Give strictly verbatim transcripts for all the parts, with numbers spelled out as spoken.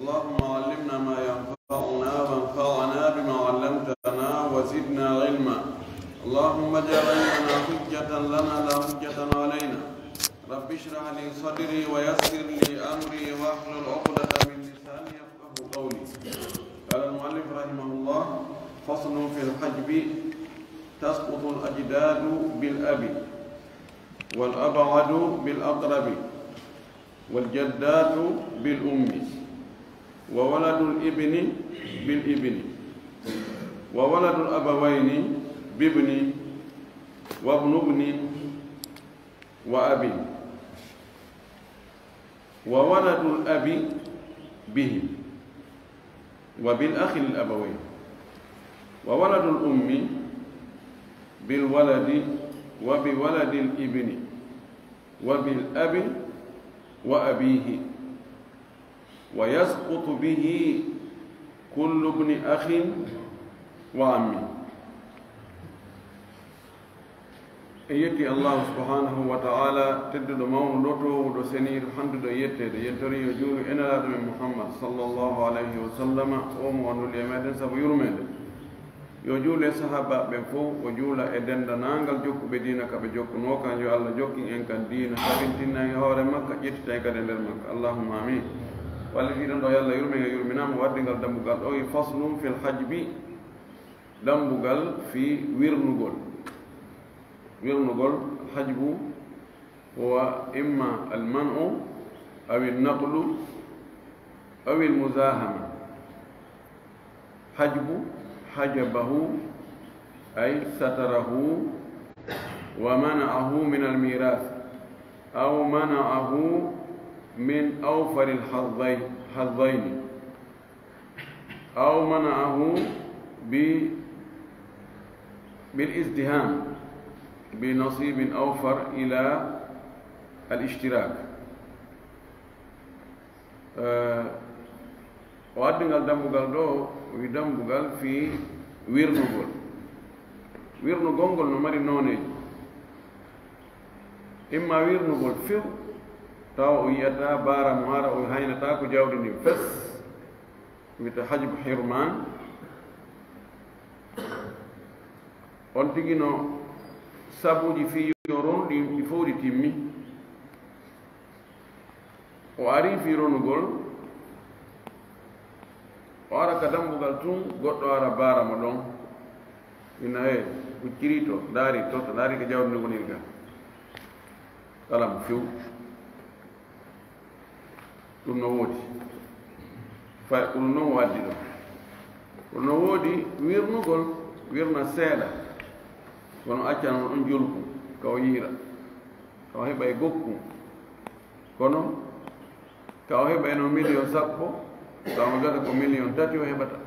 اللهم علمنا ما ينفعنا وانفعنا بما علمتنا وزدنا علما. اللهم اجعل علمنا حجة لنا لا حجة علينا. رب اشرح لي صدري ويسر لي أمري واحلل عقدة من لساني يفقهوا قولي. قال المؤلف رحمه الله: فصل في الحجب. تسقط الأجداد بالأب، والأبعد بالأقرب، والجدات بالأم، وولد الابن بالابن، وولد الأبوين بابن، وابن ابن وأب، وولد الأب به، وبالأخ للأبوين، وولد الأم بالولد وبولد الابن، وبالأب وأبيه، ويسقط به كل ابن أخ وعم. En yetti Allahu subhanahu wa ta'ala, tedduɗo, mawnuɗo, toowuɗo, seniiɗo, handuɗo e yetteede. Yettorii yo juulu e Nelaaɗo men Muhammad sallallahu alayhi wa sallama, o mo o nuli e meɗen sabu yurmeende. Yo juulu e sahaabaaɓe ɓen fow, o juula e denndaangal jokkuɓe diina ka ɓe jokkunoo kan. Yo Allah jokkin en kan diina, tabintinna en e hoore makka, ƴettita en kadi e nder makka. Allahumma amin. Wallitiiɗo on ɗo, yo Allah yurmin en, yurminaa mo, o addi ngal dambugal ɗo, wi: faslun fil hajbi, dambugal fii wirnugol. Wirnugol, hajbu, هو إما المنع أو النقل أو المزاحمة. حجب، حجبه، أي ستره ومنعه من الميراث، أو منعه من أوفر الحظين، حظين. أو منعه ب-، بالازدحام بنصيب أوفر إلى الاشتراك. Eh, o addi ngal dambugal ɗo, o wi dambugal fii wirnugol. Wirnugol ngol no mari nooneeji. Imma wirnugol few, tawa o yi'ataa baara mo hara, o haynataa ko jawdi ndin fes. Wiyetee hajbu hirmaan. On tigi no sabuuji fii yo ronu ɗin, ɗi fow ɗi timmi. O arii fii ronugol, o ara ka dambugal tun, goɗɗo ara baara mo ɗon. Inna, he, hucciri to, ndaari to, to, ndaari ka jawdi ndin woniri ka. Kala mo few. Ɗum no woodi. Fay ko ɗum noon o addi ɗo. Kono no woodi wirnugol, wirna seeɗa. Kono acca noon ɗon jolku, ka o yiira. Ka o heɓa e gokku. Kono, ka o heɓa e noon miliyon sappo, ka o gasa ko miliyon tati o heɓata.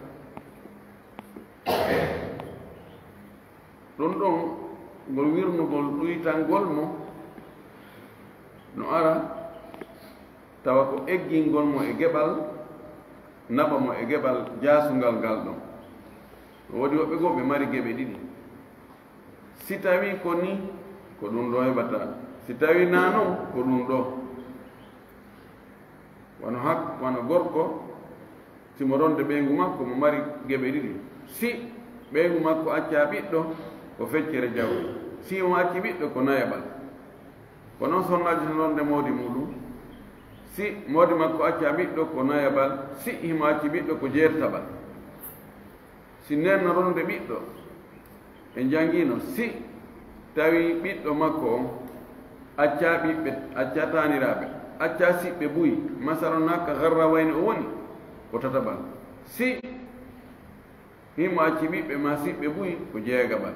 Ɗum ɗon, ngol wirnugol ɗuytangol mo, no ara tawa ko eggingol mo e geɓal, naɓa mo e geɓal jaasungal ngal ɗon. No woodi woɓɓe goo ɓe mari geɓe ɗiɗi. Si tawii ko nii, ko ɗum ɗo heɓata. Si tawii naa non, ko ɗum ɗo. Wano hak-, wano gorko, si mo ronde ɓeyngu makko, mo mari geɓe ɗiɗi. Si ɓeyngu makko accaa ɓiɗɗo, ko feccere jawdi. Si mo acci ɓiɗɗo, ko nayaɓal. Ko non sonnaajo no ronde moodi muuɗum. Si moodi makko accaa ɓiɗɗo, ko nayaɓal. Si himo acci ɓiɗɗo, ko jeertaɓal. Si nden no ronde ɓiɗɗo, en janngiino, si tawi ɓiɗɗo makko on accaa ɓiɓɓe, accaa taaniraaɓe, accaa siɓɓe buy, masalan, naa ka garrawayni o woni, ko tataɓal. Si himo acci ɓiɓɓe maa siɓɓe buy, ko jeegaɓal.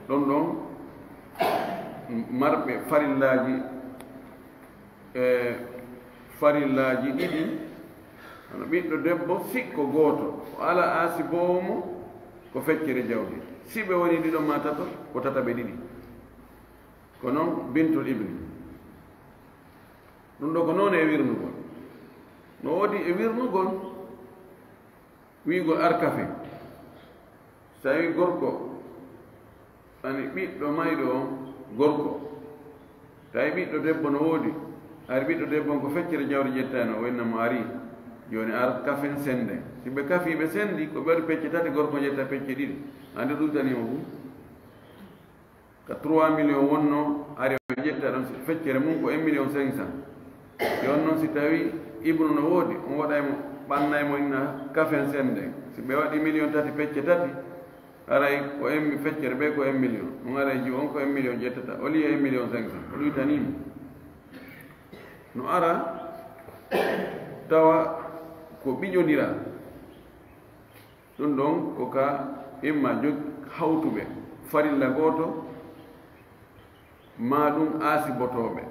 Ɗon ɗon marɓe farillaaji e farillaaji ɗiɗi, hono ɓiɗɗo debbo, si ko gooto, o alaa aasiboowo mo, ko feccere jawdi. Si ɓe woni ɗiɗo maa tato, ko tataɓe ɗiɗi. Ko non bintul ibni. Ɗum ɗo ko noon e wirnugol. No woodi e wirnugol, wi'ugol arkafe. Si tawii gorko, ani ɓiɗɗo mayɗo on gorko, tawi ɓiɗɗo debbo no woodi, Ari ɓiɗɗo debbo on ko feccere jawdi ƴettayno, o inna mo ari. Jooni ar kafen senden. Si ɓe kafii ɓe sendi, ko ɓe waɗi pecce tati, gorko ƴetta pecce ɗiɗi. Ande ɗum tani mo fuu. Ka trois millions wonno, ari o ƴetta ɗon si feccere mum ko un million cinq cent. Jooni noon si tawi Ibnu no woodi, on waɗay mo, ɓannay mo inna kafen senden. Si ɓe waɗi million tati pecce tati, haray ko un feccere ɓe ko un million. Ɗum haray jiwo on ko un million ƴettata. O liya un million cinq cent. O ɗuytanii mo. No ara tawa ko ɓiƴondiraa. Ɗum ɗon ko ka imma jog hawtuɓe farilla gooto, maa ɗum aasibotooɓe.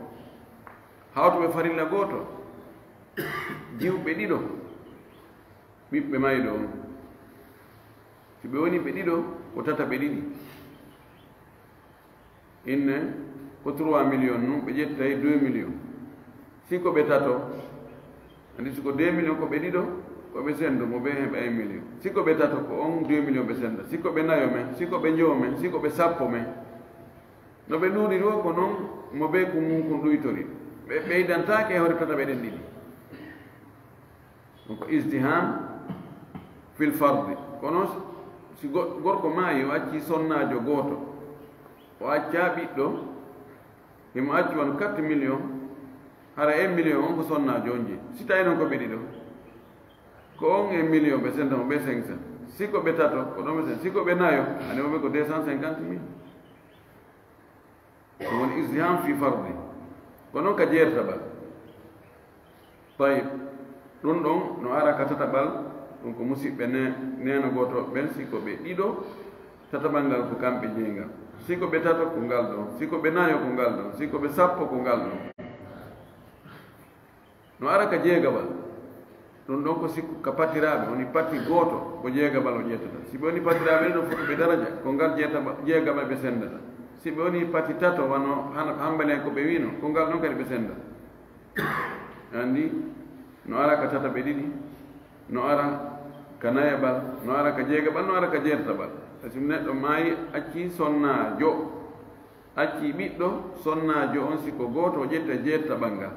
Hawtuɓe farilla gooto, jiwɓe ɗiɗo, ɓiɓɓe mayɗo on. Si ɓe woni ɓe ɗiɗo, ko tata ɓe ɗiɗi. Inne ko trois millions nun, ɓe ƴettay deux millions. Si ko ɓe tato, andi si ko deux millions ko ɓe ɗiɗo, ko ɓe sendo, mo ɓe heɓa un million. Si ko ɓe tato, ko on deux millions ɓe senda. Si ko ɓe nayo men, si ko ɓe njowo men, si ko ɓe sappo men. No ɓe ɗuuɗiri o, ko non mo ɓe kun mum kun ɗuytori. Ɓe ɓeydantaake e hoore tata ɓe ɗen ɗiɗi. Ɗum ko izdiham fil fardi. Kono si go-, gorko maayi, o acci sonnaajo gooto, o acca ɓiɗɗo, himo acci won quatre millions, hara un million on ko sonnaajo on jeyi. Si tawi noon ko ɓe ɗiɗo, ko on un million ɓe senta mo ɓe cinq cent. Si ko ɓe tato, ko ɗon ɓe senta. Si ko ɓe nayo, ane mo ɓe ko deux cent cinquante mille. Ɗum woni izdiham fi fardi. Ko noon ka jeertaɓal. Tayib, ɗum ɗon no ara ka tataɓal, ɗum ko musiɓɓe ne-, neeno gooto ɓen, si ko ɓe ɗiɗo, tataɓal ngal ko kamɓe jeyngal. Si ko ɓe tato, ko ngal ɗon. Si ko ɓe nayo, ko ngal ɗon. Si ko ɓe sappo, ko ngal ɗon. No ara ka jeegaɓal. Ɗum ɗon ko sikku ka patiraaɓe, woni pati gooto, ko jeegaɓal o ƴettata. Si ɓe woni patiraaɓe ɗiɗo fof ɓe daraja, ko ngal jeetaba-, jeegaɓal ɓe senndata. Si ɓe woni pati tato, wano hana-, hambaliyan ko ɓe wiino, ko ngal ɗon kadi ɓe sennda. Anndi, no ara ka tataɓe ɗiɗi, no ara ka nayaɓal, no ara ka jeegaɓal, no ara ka jeetataɓal. Par ce que neɗɗo maayi, acci sonnaajo. Acci ɓiɗɗo sonnaajo on, si ko gooto, o ƴetta jeertaɓal ngal.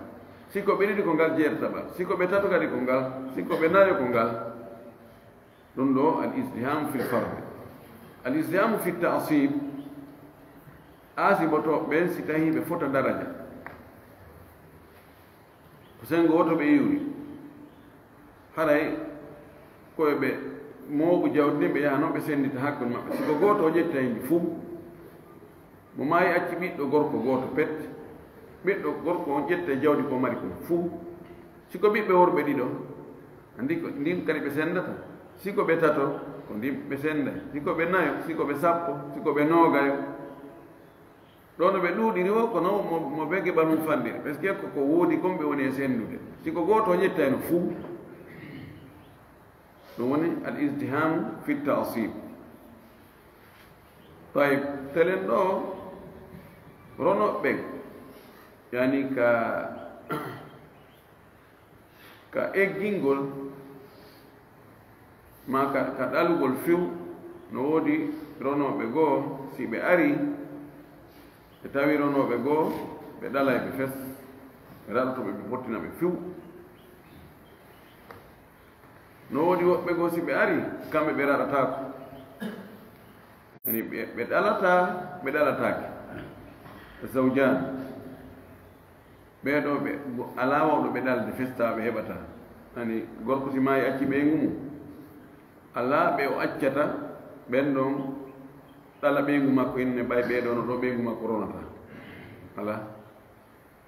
Si ko ɓe ɗiɗi, ko ngal jeertaɓal. Si ko ɓe tato kadi, ko ngal. Si ko ɓe nayo, ko ngal. Ɗum ɗo al izdiham fil fardi. Al izdihamu fi ta'sib, aasibotooɓe ɓen si tawi ɓe fota daraja. Ko senngo woto ɓe iwri. Haray ko e ɓe mooɓu jawdi ndin ɓe yaha noon ɓe senndita hakkunde maɓɓe. Si ko gooto o ƴettay ndi fuu, mo maayi acci ɓiɗɗo gorko gooto pet, ɓiɗɗo gorko on ƴettay jawdi ko mari kon fuu. Si ko ɓiɓɓe worɓe ɗiɗo, anndi ko ndin kadi ɓe senndata. Si ko ɓe tato, ko ndin ɓe sennday. Si ko ɓe nayo, si ko ɓe sappo, si ko ɓe noogayo. Ɗo no ɓe ɗuuɗiri o, kono mo, mo ɓe geɓal mum fanɗiri. Parce que ko, ko woodi kon ɓe woni e senndude. Si ko gooto o ƴettayno fuu, ɗum woni al izdihamu fi ta'sib. Tayib, telen ɗo ronooɓe ɓen, yani ka, ka eggingol, maa ka, ka ɗalugol few, no woodi ronooɓe goo, si ɓe arii, ɓe tawi ronooɓe goo, ɓe ɗalay ɓe fes, ɓe raɗoto ɓe, ɓe pottina ɓe few. No woodi woɓɓe goo, si ɓe arii, kamɓe ɓe raɗataako. Yani ɓe, ɓe ɗalataa, ɓe ɗalataake. Zawjaan. Ɓee ɗoo ɓe, go-, alaa wawɗo ɓe ɗalde festa ɓe heɓataa. Yani gorko si maayi acci ɓeyngu mum, alaa ɓe o accata ɓen ɗon ɗala ɓeyngu makko, inne ɓay ɓee ɗoo no ɗoo ɓeyngu makko ronataa. Alaa.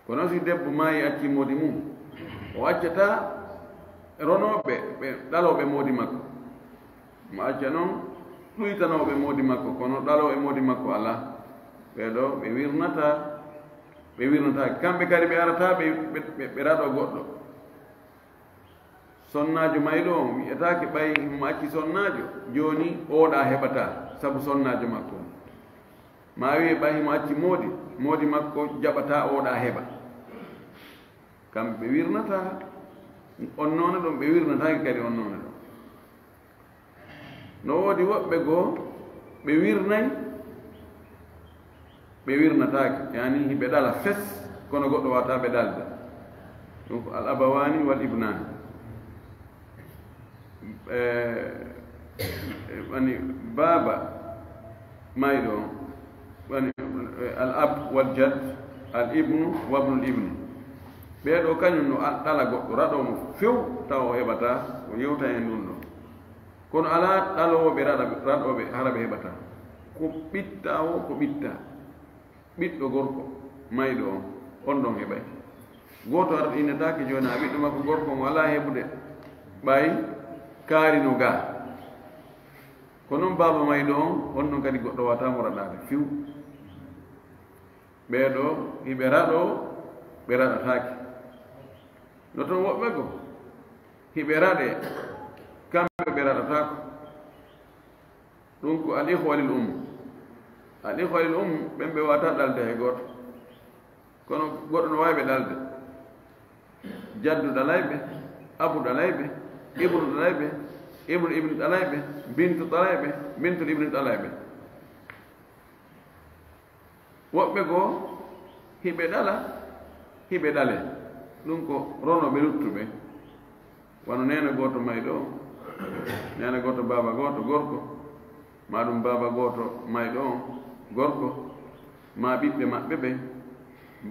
Kono si debbo maayi acci moodi mum, o accataa ronooɓe ɓe ɗalooɓe moodi makko. Mo acca noon ɗuytanooɓe moodi makko, kono ɗalooɓe moodi makko alaa. Ɓee ɗoo ɓe wirnataa, ɓe wirnataake. Kamɓe kadi ɓe arataa ɓe, ɓe, ɓe, ɓe raɗoo goɗɗo. Sonnaajo mayɗo on wi'etaake ɓay himo acci sonnaajo, jooni ooɗaa heɓataa sabu sonnaajo makko on. Maa wi'e ɓay himo acci moodi, moodi makko jaɓataa ooɗaa heɓa. Kamɓe ɓe wirnataa on noone ɗon, ɓe wirnataake kadi on noone ɗon. No woodi woɓɓe goo, ɓe wirnay, ɓe wirnataake, yani hiɓe ɗala fes, kono goɗɗo waawataa ɓe ɗalde. Donc, al abawani wal ibnani. Eh, wani baaba mayɗo on, wani, eh, al ab wal jad, al ibnu wabnul ibni. Ɓee ɗoo kañum no a-, ɗala goɗɗo, raɗoo mo few, tawa o heɓataa, o yewta heen ɗum ɗoo. Kono alaa ɗaloowo ɓe raɗa-, raɗooɓe hara ɓe heɓataa. Ko ɓittaa o, ko ɓittaa. Ɓiɗɗo gorko mayɗo on, on ɗon heɓay. Gooto arɗo innetaake jooni, haa ɓiɗɗo makko gorko mo alaa heɓude ɓay kaari no gaa. Ko noon baaba mayɗo on, on ɗon kadi goɗɗo waawataa mo raɗaade few. Ɓee ɗoo, hiɓe raɗoo, ɓe raɗataake. No toon woɓɓe goo, hiɓe raɗee, kamɓe ɓe raɗataako. Ɗum ko al ikhwa lil um. Al ikhwa lil um, ɓen ɓe waawataa ɗalde hay gooto. Kono goɗɗo no waawi ɓe ɗalde. Jaddu ɗalay ɓe, abu ɗalay ɓe, ibnu ɗalay ɓe, ibnu ibnu ɗalay ɓe, bintu ɗalay ɓe, bintul ibnu ɗalay ɓe. Woɓɓe goo, hiɓe ɗala, hiɓe ɗalee. Ɗum ko ronooɓe luttuɓe. Wano neene gooto mayɗo on, neene gooto baaba gooto gorko, maa ɗum baaba gooto mayɗo on gorko, maa ɓiɓɓe maɓɓe ɓen,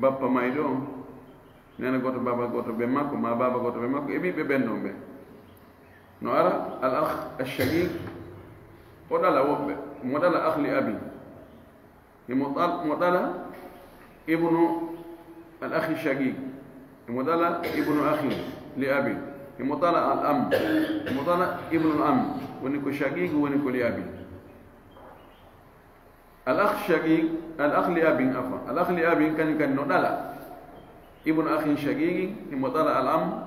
bappa mayɗo on, neene gooto baaba gooto ben makko, maa baaba gooto ben makko, e ɓiɓɓe ɓen ɗon ɓen. No ara, al akh al shaqiq, o ɗala woɓɓe, mo ɗala akh li abin. Himo ɗal-, mo ɗala ibnu al akhi shaqiq. Himo ɗala ibnu akhi li abi. Himo ɗala al am. Himo ɗala ibnu al am. Woni ko shaqiq, woni ko li abi. Al akh shaqiq, al akh li abin, afa. Al akh li abin kañum kadi no ɗala ibnu akhin shaqiqi, himo ɗala al am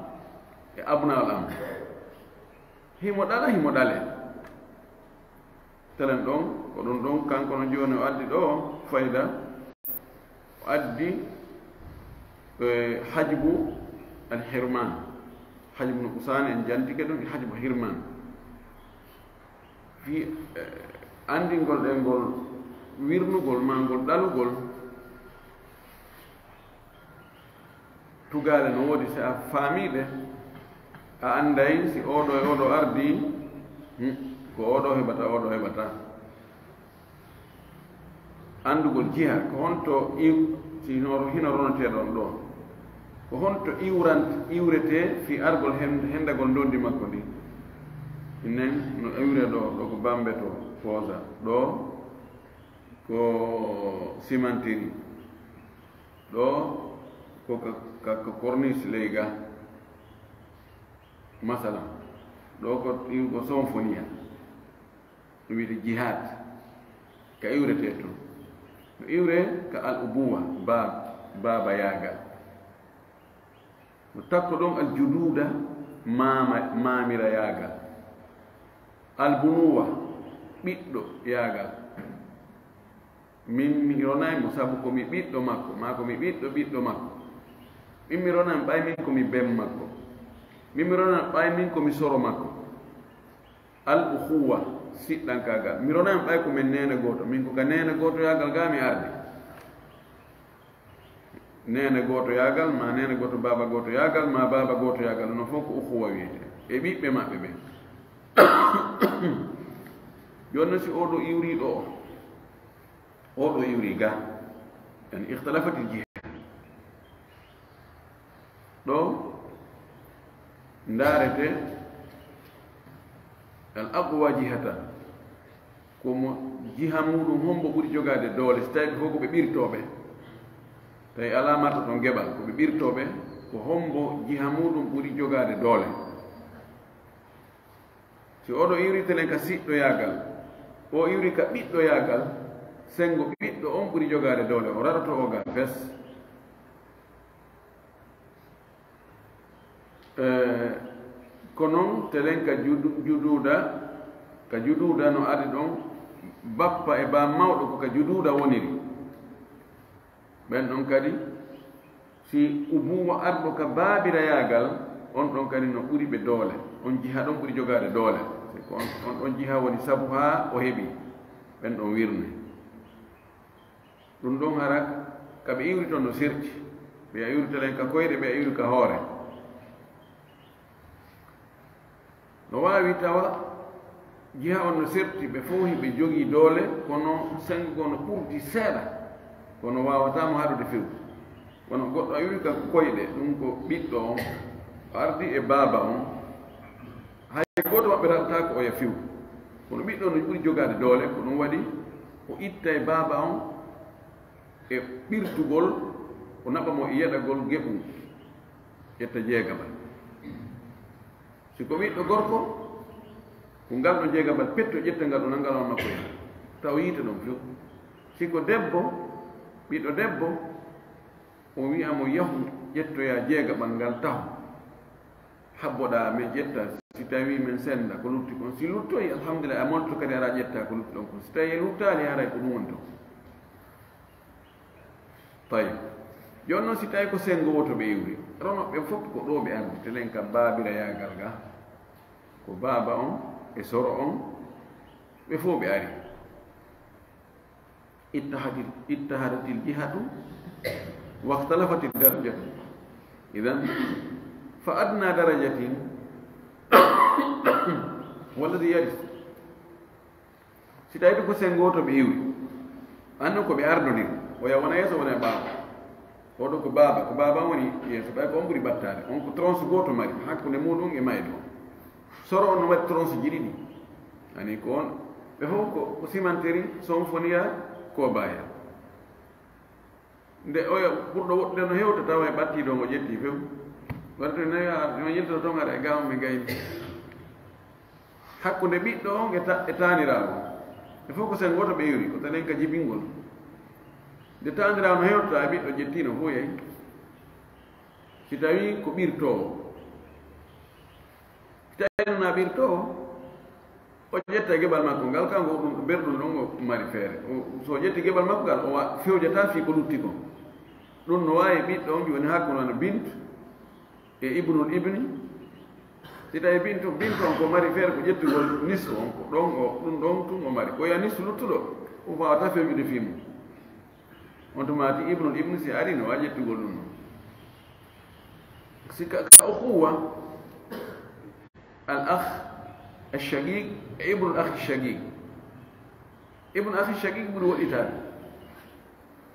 e abna al am. Himo ɗala, himo ɗale. Telen ɗon, ko ɗum ɗon kanko no jooni o addi ɗo fayda, o addi, eh, hajbu al hirman. Hajbu no usaani en jantike ɗum, e hajbu hirman. Fii, eh, anndingol ɗen ngol wirnugol maa ngol ɗalugol, tugaale no woodi, si a faamii ɗe, a annday si oo ɗoo e oo ɗoo ardii, hmm, ko oo ɗoo heɓata, oo ɗoo heɓata. Anndugol jiha, ko honto iw-, si hino, hino ronetee ɗon ɗoo. Ko honto iwran-, iwretee fii argol hen-, hendagol ndondi makko ndin? Inen no iwre ɗoo, ɗoo ko Bambe to Poosa, ɗoo ko Simantiri, ɗoo ko ka, ka, ka Corniche ley ga, masalan, ɗoo ko, ko Sonfoniya. Ɗum wiyetee jihaad, ka iwretee ton. No iwree ka al ubuwa, baab-, baabayaagal. No takko ɗon al juduuda, maama-, maamirayaagal. Al bunuwa, ɓiɗɗoyaagal. Min mi ronay mo sabu ko mi ɓiɗɗo makko, maa ko mi ɓiɗɗo ɓiɗɗo makko. Min mi ronay mo ɓay min ko mi ben makko. Min mi ronay mo ɓay min ko mi soro makko. Al ukhuwa, siɗɗankaagal. Mi ronay mo ɓay ko min neene gooto. Min ko ka neene gootoyaagal ga mi ardi. Neene gootoyaagal, maa neene gooto baaba gootoyaagal, maa baaba gootoyaagal. Ɗum ɗon fof ko ukhuwa wiyetee. E ɓiɓɓe maɓɓe ɓen. Jooni non si oo ɗoo iwrii ɗoo, oo ɗoo iwrii ga. Yani, ikhtalafat al jiha. Ɗoo ndaaretee al aqwa jihatan, ko mo jiha muuɗum hombo ɓuri jogaade doole, si tawii ɓe fof ko ɓe ɓirtooɓe, tawi alaa marɗo ɗon geɓal, ko ɓe ɓirtooɓe, ko hombo jiha muuɗum ɓuri jogaade doole. Si oo ɗoo iwri telen ka siɗɗoyaagal, oo iwri ka ɓiɗɗoyaagal, senngo ɓiɗɗo on ɓuri jogaade doole, o raɗoto oo ga fes. Eh, ko non telen ka judu-, juduuda, ka juduuda no ari ɗon, bappa e baa mawɗo ko ka juduuda woniri. Ɓen ɗon kadi, si ubuwa arɗo ka baabirayaagal, on ɗon kadi no ɓuri ɓe doole. On jiha ɗon ɓuri jogaade doole. Ko on, on ɗon jiha woni sabu haa o heɓi. Ɓen ɗon wirne. Ɗum ɗon hara ka ɓe iwri ton no serti. Ɓe iwri telen ka koyɗe, ɓe iwri ka hoore. No waawi tawa jiha on no serti, ɓe fow hiɓe jogii doole, kono senngo goo no ɓurdi seeɗa, kono waawataa mo haɗude few. Wano goɗɗo a iwri ka koyɗe, ɗum ko ɓiɗɗo on, o ardi e baaba on, hay gooto maɓɓe raɗataa ko oya few. Kono ɓiɗɗo on no ɓuri jogaade doole, ko ɗum waɗi o itta e baaba on e ɓirtugol, o naɓa mo e yeɗagol geɓu, ƴetta jeegaɓal. Si ko ɓiɗɗo gorko, ko ngal ɗon jeegaɓal petto ƴetta ngal ɗon, ngal on makko yaha. Taw yiita ɗon few. Si ko debbo, ɓiɗɗo debbo, o wi'a mo yahu ƴettoya jeegaɓal ngal taho. Habboɗaa men ƴetta, si tawi men sennda ko lutti kon. Si luttoyi, alhamdulillah, a monto kadi ara ƴetta ko lutti ɗon kon. Si tawi luttaali, haray ko ɗum woni ton. Tawi. Jooni noon, si tawi ko senngo woto ɓe iwri, rono ɓe fof ko ɗo ɓe ardi, telen kam baabirayaagal ga, ko baaba on e soro on, ɓe fof ɓe ari. Ittahatil, ittahadatil jihatu, waxtalafatil darajatu. Idan, fa adna darajatin, walladi yaris. Si tawi ko senngo woto ɓe iwri, annon ko ɓe ardondir, oya wona yeeso, wona e ɓaawo. Oɗo ko baaba, ko baaba woni yeeso, ɓay ko on ɓuri ɓattaade. On ko tronche gooto mari, hakkunde muɗum e mayɗo. Soro on no waɗi tronche ji ɗiɗi. Ani ko on, ɓe fof ko, ko simanteri, sonfoniya, kobaya. Nde oya ɓurɗo woɗɗude no hewta, tawa e ɓattiiɗo ngo ƴetti few. Waɗi to nawi a, no yiltoto toon, ara e gaamu ɓe gayni. Hakkunde ɓiɗɗo on e ta-, e taaniraawo. Ɓe fof ko senngo woto ɓe iwri, ko tanen ka jibingol. Nde taaniraawo no hewtata e ɓiɗɗo ƴettiino fof yahi. Si tawi ko ɓirtoowo. Si tawi noon na ɓirtoowo, o ƴetta geɓal makko ngal, kanko ɗum ko berɗum ɗon o mari feere. O, so o ƴetti geɓal makko ngal, o wa-, fewjata fii ko lutti kon. Ɗum no waawi ɓiɗɗo on jooni hakkunde wano bint e ibnul ibni. Si tawi bintu, bintu on ko mari feere ko ƴettugol nisfu on, ko ɗon o, ɗum ɗon tun o mari. Ko ya nisfu luttuɗo, o waawata fewjude fii mum. On tuma ti ibnul ibni si ari no waawi ƴettugol ɗum ɗon. Si ka, ka ukhuwa, al akh al shaqiq e ibnul akh al shaqiq. Ibnul akh al shaqiq ɓuri woɗɗitaade.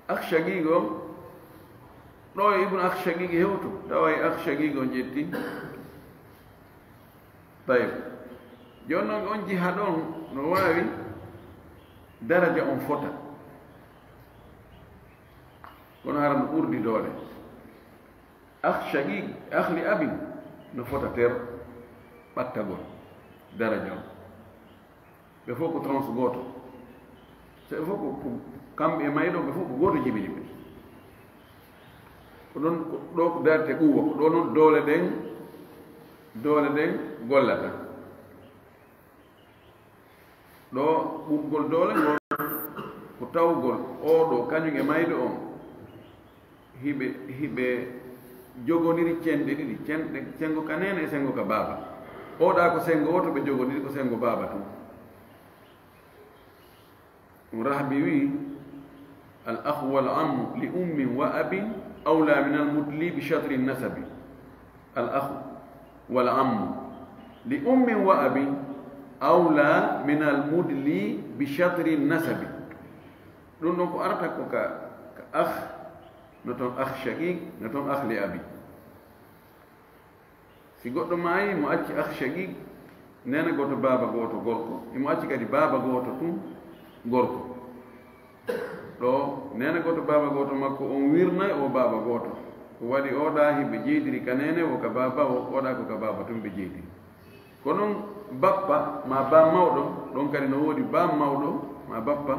Akh shaqiq on, ɗo e ibnul akh al shaqiq hewto, tawa e akh shaqiq on ƴetti. Tayib. Jooni noon on jiha ɗon no waawi daraja on fota. Kono hara no ɓurdi doole. Akh shaqiq, akh li abin, no fota ter ɓattagol daraja on. Ɓe fof ko tronche gooto. So ɓe fof ko, ko kamɓe e mayɗo, ɓe fof ko gooto jibini ɓe. Ko ɗon, ko ɗo ko darete quwwa, ko ɗo noon doole ɗen, doole ɗen gollata. Ɗo ɓurgol doole ngol ko tawgol oɗo kañum e mayɗo on hiɓe, hiɓe jogondiri cenɗe ɗiɗi, cenɗe, senngo ka neene e senngo ka baaba. Oɗa ko senngo woto ɓe jogondiri, ko senngo baaba tun. Ɗum Rahbi wi, al akhu wal ammu li ummin wa abin awla min al mudli bi shatri nasabi. Al akhu wal ammu li ummin wa abin awla min al mudli bi shatri nasabi. Ɗum ɗon ko arata ko ka, ka akh, no toon akh shaqiq, no toon akh li abi. Si goɗɗo maayi, mo acci akh shaqiq, neene gooto, baaba gooto gorko, imo acci kadi baaba gooto tun gorko. Ɗo, neene gooto, baaba gooto makko on wirnay o baaba gooto. Ko waɗi oɗa hiɓe jeydiri ka neene, o ka baaba, o, oɗa ko ka baaba tun ɓe jeydiri. Ko non bappa ma baam mawɗo, ɗon kadi no woodi baam mawɗo ma bappa,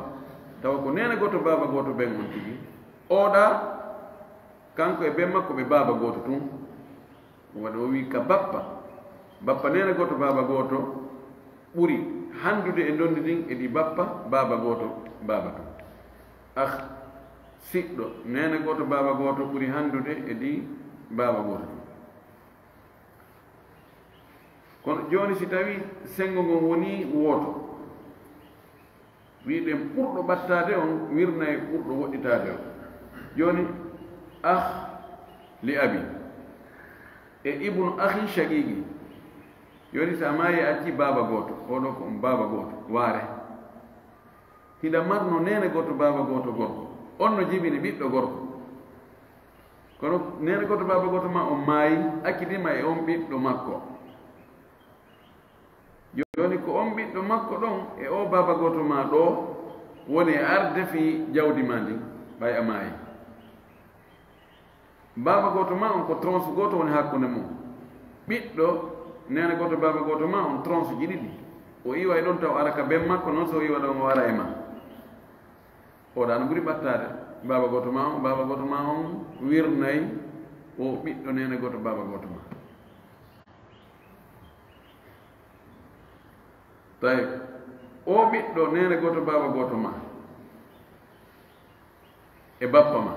tawa ko neene gooto, baaba gooto ɓen on tigi. Oɗa, kanko e ben makko ɓe baaba gooto tun. Ɗum waɗi o wi ka bappa. Bappa neene gooto, baaba gooto ɓuri handude e ndondi ndin e ɗi bappa, baaba gooto, baaba tun. Akh siɗɗo, neene gooto, baaba gooto ɓuri handude e ɗi baaba gooto tun. Kono jooni si tawi senngo ngon woni wooto, wiɗen ɓurɗo ɓattaade on wirnay ɓurɗo woɗɗitaade on. Jooni, akh li abi e ibnu akhi shaqiqi, Yoni so a maayi a acci baaba gooto, oɗo ko on baaba gooto, waare. Hiɗa marno neene gooto baaba gooto gorko. On no jibini ɓiɗɗo gorko. Kono neene gooto baaba gooto ma on maayi, accidima e on ɓiɗɗo makko. Yoni ko on ɓiɗɗo makko ɗon e o baaba gooto ma ɗo woni e arde fii jawdi ma ndin, ɓay a maayi. Baaba gooto ma on ko tronche gooto woni hakkunde mum. Ɓiɗɗo neene gooto baaba gooto ma on tronche ji ɗiɗi. O iwa e ɗon taw ara ka ben makko, non so o iwa ɗon o ara e ma. Oɗa no ɓuri ɓattaade. Baaba gooto ma on, baaba gooto ma on wirnay o ɓiɗɗo neene gooto baaba gooto ma. Tawi o ɓiɗɗo neene gooto baaba gooto ma e bappa ma.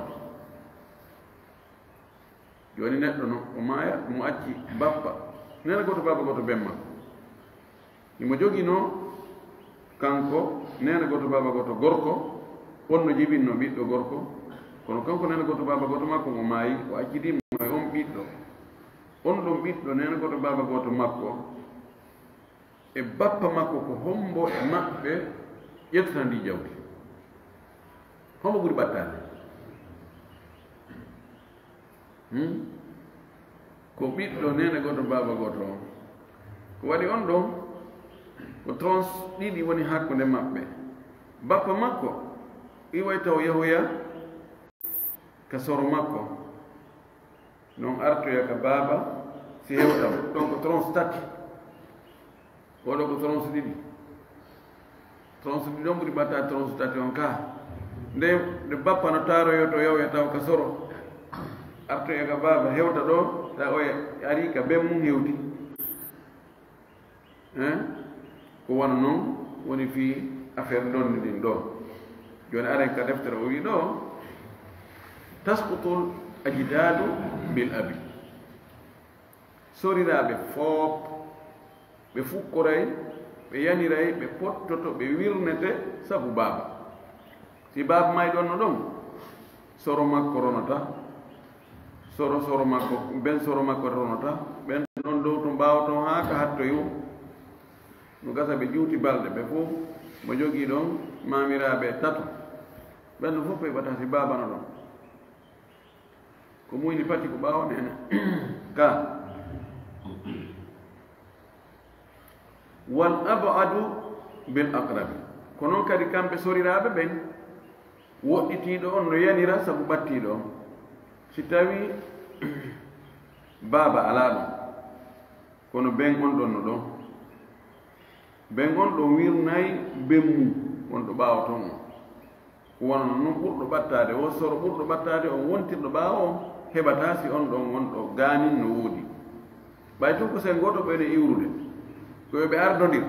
Jooni neɗɗo no o maaya, mo acci bappa, neene gooto baaba gooto ben makko. Himo joginoo kanko neene gooto baaba gooto gorko, on no jibinno ɓiɗɗo gorko, kono kanko neene gooto baaba gooto makko o maayi, o accidii mo e on ɓiɗɗo. On ɗon ɓiɗɗo neene gooto baaba gooto makko e bappa makko, ko hombo e maɓɓe ƴettata ndi jawdi? Hombo ɓuri ɓattaade? Hmm? Ko ɓiɗɗo neene gooto baaba gooto on. Ko waɗi on ɗon, ko tronche ɗiɗi woni hakkunde maɓɓe. Bappa makko iway taw yahoya ka soro makko. Non artoya ka baaba, si hewta mo. Ɗon ko tronche tati. Oɗo ko tronche ɗiɗi. Tronche ɗiɗi on ɓuri ɓatta tronche tati on ka. Nde, nde bappa no taaroyo to yahoya taw ka soro. Artoya ka baaba, hewta ɗo, taw oya ari ka ben mum hewti. Hein? Ko wano non woni fii affaire londi ndin ɗo. Jooni aren ka deftere o wi'i ɗo, "Tasqutul ajdadu bil abi." Soriraaɓe foop, ɓe fukkoray, ɓe yaniray, ɓe pottoto, ɓe wirnete sabu baaba. Si baaba may ɗon no ɗon, soro makko ronata, soro soro makko, ben soro makko ronata, ɓen ɗon dow to ɓaawo ton haa ka hattoyo. No gasa ɓe juuti balɗe, ɓe fof mo jogii ɗon maamiraaɓe tato. Ɓen ɗon fof ɓe ɓata si baaba no ɗon. Ko muyni pati ko ɓaawo neene. Ka. Wal ab'adu bil aqrabi. Ko non kadi kamɓe soriraaɓe ɓen, woɗɗitiiɗo on no yanira sabu ɓattiiɗo on. Si tawii baaba alaa ɗon, kono ben on ɗon no ɗon, ben on ɗon wirnay ben mum wonɗo ɓaawo ton on. Ko wano non ɓurɗo ɓattaade, o soro ɓurɗo ɓattaade on wontirɗo ɓaawo on, heɓataa si on ɗon wonɗo gaanin no woodi. Ɓay tun ko sen gooto ɓe ene iwrude, ko yo ɓe ardondir,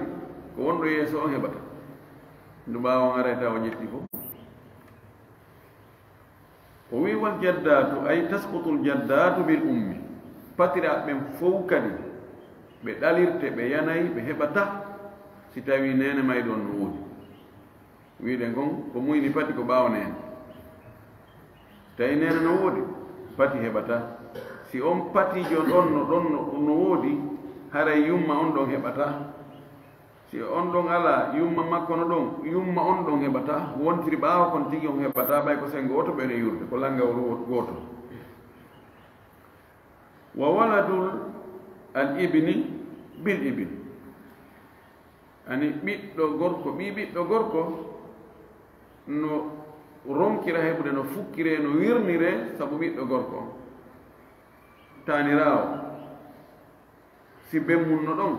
ko wonɗo yeeso on heɓata. Ndu ɓaawo on aray tawa o ƴetti fof. O wi'i, "Wal jaddaatu, ay tasqutul jaddaatu bil ummi." Patiraaɓe ɓen fow kadi, ɓe ɗalirte, ɓe yanay, ɓe heɓata si tawii neene may ɗon no woodi. Wi'uɗen kon, ko muyni pati ko ɓaawo neene. Tawi neene no woodi, pati heɓata. Si on patiijo ɗon no, ɗon no, no woodi, haray yumma on ɗon heɓata. Si on ɗon alaa, yumma makko no ɗon, yumma on ɗon heɓata. Wontiri ɓaawo kon tigi on heɓata, ɓay ko sen gooto ɓe ene iwrude, ko langa o wo-, gooto. Wa waladul al ibni bil ibni. Ani ɓiɗɗo gorko, ɓii ɓiɗɗo gorko no ronkira heɓude, no fukkire, no wirnire sabu ɓiɗɗo gorko. Taaniraawo, si ben mum no ɗon,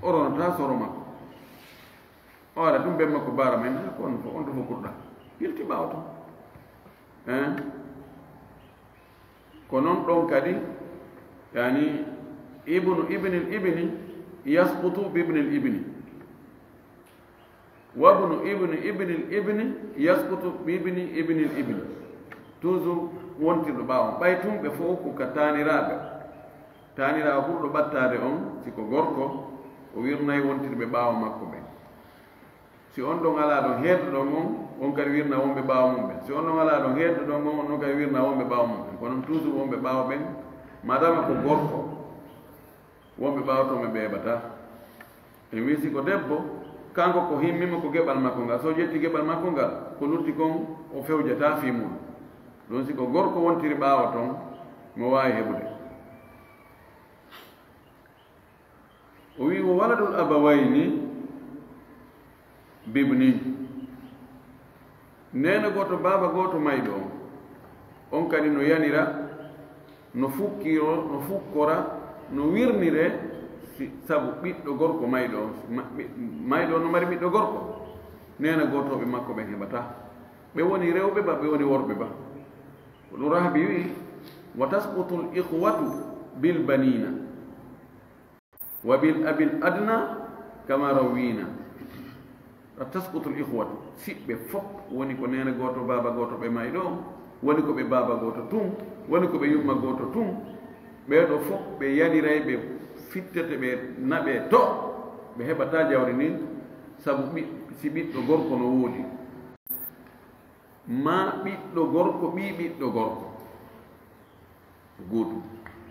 o ronataa soro makko. O ara ɗum ben makko baara men, ko on fof, on to fof kurɗa. Yilti ɓaawo ton. Hein? Ko non ɗon kadi, yani, ibnu ibnil ibni yasqutu bibnil ibni. Wabnu ibni ibnil ibni yasqutu bibni ibnil ibni. Toujours wontirɗo ɓaawo. Ɓay tun ɓe fof ko ka taaniraaɓe. Taaniraawo ɓurɗo ɓattaade on, si ko gorko, o wirnay wontirɓe ɓaawo makko ɓen. Si on ɗon alaa ɗon, heedɗo ɗon on, on kadi wirna wonɓe ɓaawo mum ɓen. Si on ɗon alaa ɗon, heedɗo ɗon on, on kadi wirna wonɓe ɓaawo mum ɓen. Kono toujours wonɓe ɓaawo ɓen, madama ko gorko, Wonɓe ɓaawo toon ɓe ɓeeɓataa. En wii si ko debbo, kanko ko himmi mo ko geɓal makko ngal. So o ƴetti geɓal makko ngal, ko lutti kon o fewjataa fii muɗum. Ɗum si ko gorko wontiri ɓaawo toon, mo waawi heɓude. O wii, "Wa waladul abawayni bibnin." Neene gooto, baaba gooto mayɗo on, on kadi no yanira, no fukkiro, no fukkora, no wirnire, si, sabu ɓiɗɗo gorko mayɗo on. Ma-, ɓi-, mayɗo on no mari ɓiɗɗo gorko. Neene gootooɓe makko ɓen heɓataa. Ɓe woni rewɓe ba, ɓe woni worɓe ba. Ko ɗum Rahabi wii, "Wa tasqutul ikhwatu bil banina." Wa bil abil adna kama rawwina. Wa tasqutul ikhwatu. Siɓɓe fof woni ko neene gooto, baaba gooto ɓe mayɗo on, woni ko ɓe baaba gooto tun, woni ko ɓe yumma gooto tun. Ɓee ɗoo fof ɓe yaniray, ɓe fittete, ɓe naɓee to ɓe heɓataa jawdi ndin, sabu ɓi-, si ɓiɗɗo gorko no woodi, maa ɓiɗɗo gorko, ɓii ɓiɗɗo gorko, gootum,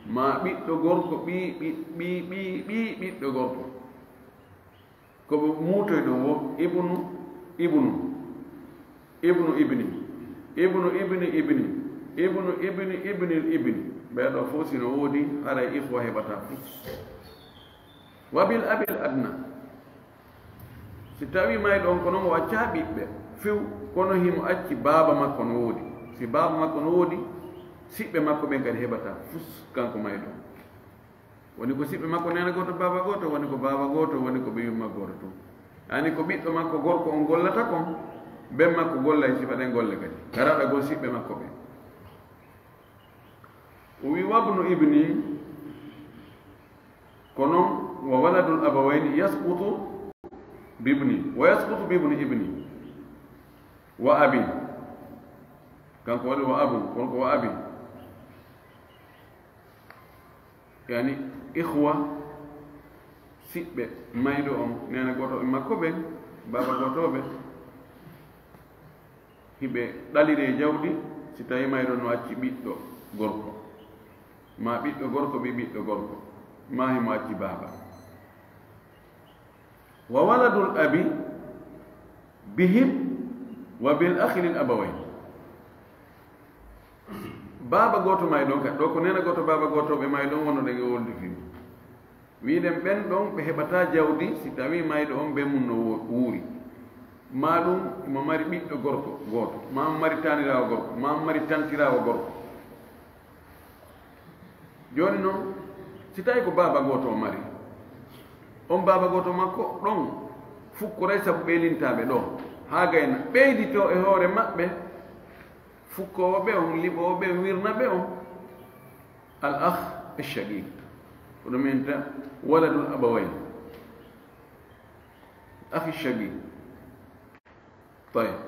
maa ɓiɗɗo gorko, ɓii, ɓii, ɓii, ɓii, ɓii ɓiɗɗo gorko. Ko ɓe muutoy ɗum wo ibnu, ibnu, ibnu ibni, ibnu ibni ibni, ibnu ibni ibni ibni. Ɓee ɗoo fof si no woodi, haray ikhwa heɓataa fof. Wa bil abil adna. Si tawii mayɗo on ko non o accaa ɓiɓɓe few, kono himo acci baaba makko no woodi. Si baaba makko no woodi, siɓɓe makko ɓen kadi heɓataa fus kanko mayɗo on. Woni ko siɓɓe makko neene gooto, baaba gooto, woni ko baaba gooto, woni ko ɓe yumma gooto tun. Ani ko ɓiɗɗo makko gorko on gollata kon, ben makko gollay sifa ɗen golle kadi. Karaɗa gol siɓɓe makko ɓen. O wi, "Wabnu ibni," ko non, "wa waladul abawayni yasqutu bibni, wa yasqutu bibni ibni, wa abin." Kanko waɗi wa abun, kono ko wa abin. Yani, ikhwa, siɓɓe mayɗo on, neene gooto e makko ɓen, baaba gooto ɓe. Hiɓe ɗaliree jawdi si tawii mayɗo no acci ɓiɗɗo gorko, maa ɓiɗɗo gorko, ɓii ɓiɗɗo gorko, maa himo acci baaba. Wa waladul abi bihim wa bil akhi lil abawayn. Baaba gooto mayɗo on, kadi ɗoo ko neene gooto, baaba gooto ɓe mayɗo on, wonno ɗen e wolde fii. Wiiɗen ɓen ɗon ɓe heɓataa jawdi si tawii mayɗo on bee mum no wo-, wuuri. Maa ɗum imo mari ɓiɗɗo gorko gooto, maa mo mari taaniraawo gorko, maa mo mari tantiraawo gorko. Jooni non, si tawii ko baaba gooto o mari, on baaba gooto makko ɗon fukkoray sabu ɓee lintaaɓe ɗoo, haa gayna ɓeyditoo e hoore maɓɓe, fukkoowo ɓe on, liɓoowo ɓe on, wirna ɓe on. Al akh ash-shaqiq. Ko ɗum en ta waladul abawayn. Akh ash-shaqiq. Tayyib.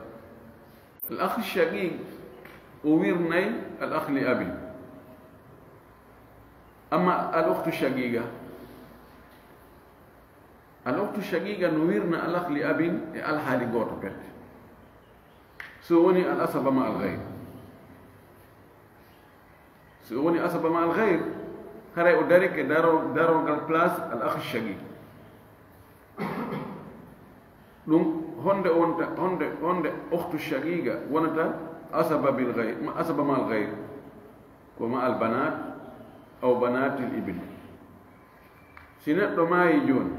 Al akh ash-shaqiq o wirnay al akh li abin. Amma al ukhtu shaqiqa, al ukhtu shaqiqa no wirna al akh li abin e alhaali gooto pet. So woni al asaba ma al ghayr. So woni asaba ma al ghayr, haray o darike daro-, darorgal place al akh shaqiq. Ɗum honde wonta, honde, honde ukhtu shaqiqa wonata asaba bil ghayr, ma asaba ma al ghayr, ko ma al banat aw banatil ibn. Si neɗɗo maayi jooni,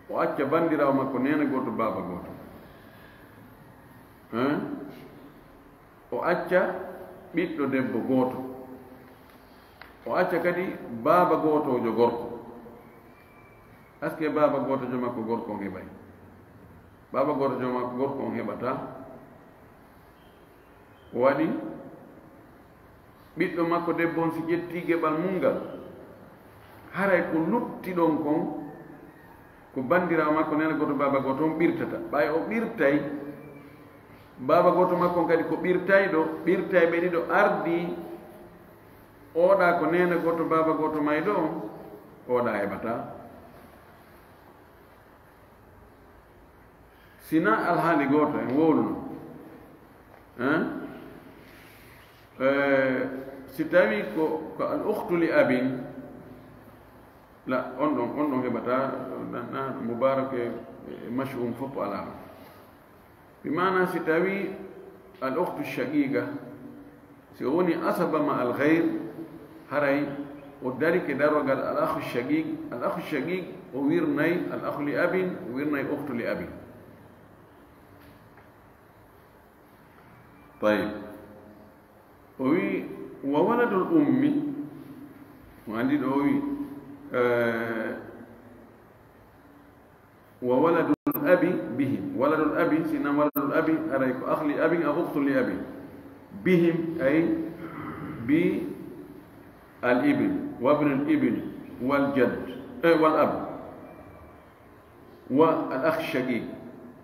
o acca bandiraawo makko neene gooto, baaba gooto. Hein? O acca ɓiɗɗo debbo gooto. O acca kadi baaba gootoojo gorko. Est-ce que baaba gootoojo makko gorko on heɓay? Baaba gootoojo makko gorko on heɓataa. O waɗi ɓiɗɗo makko debbo on, si ƴettii geɓal mum ngal, haray ko lutti ɗon kon, ko bandiraawo makko neene gooto, baaba gooto on ɓirtata. Ɓay o ɓirtay, baaba gooto makko on kadi ko ɓirtayɗo, ɓirtayɓe ɗiɗo ardii, oɗa ko neene gooto, baaba gooto mayɗo on, oɗa heɓataa. Si na alhaali gooto en wowluno, hein? Eh, si tawii ko, ko al ukhtu li abin, La, on ɗon, on ɗon heɓata, na, na, mubarak e, e mash'um fof alaa. Bi maana si tawi al ukhtu shaqiqa, si o woni asaba ma al ghayr, haray o darike darogal al akhu shaqiq, al akhu shaqiq o wirnay al akhu li abin, o wirnay ukhtu li abin. Tayyib. O wi, "Wa waladul ummi," mo anndi ɗo o wi, eh, "Wa waladul abi bihim." Waladul abi, si nan waladul abi, aray ko akh li abin, aw ukhtu li abin. Bihim, ay bi al ibn, wa ibn al ibn, wal jadd, eh, wal ab. Wa al akh shaqiq,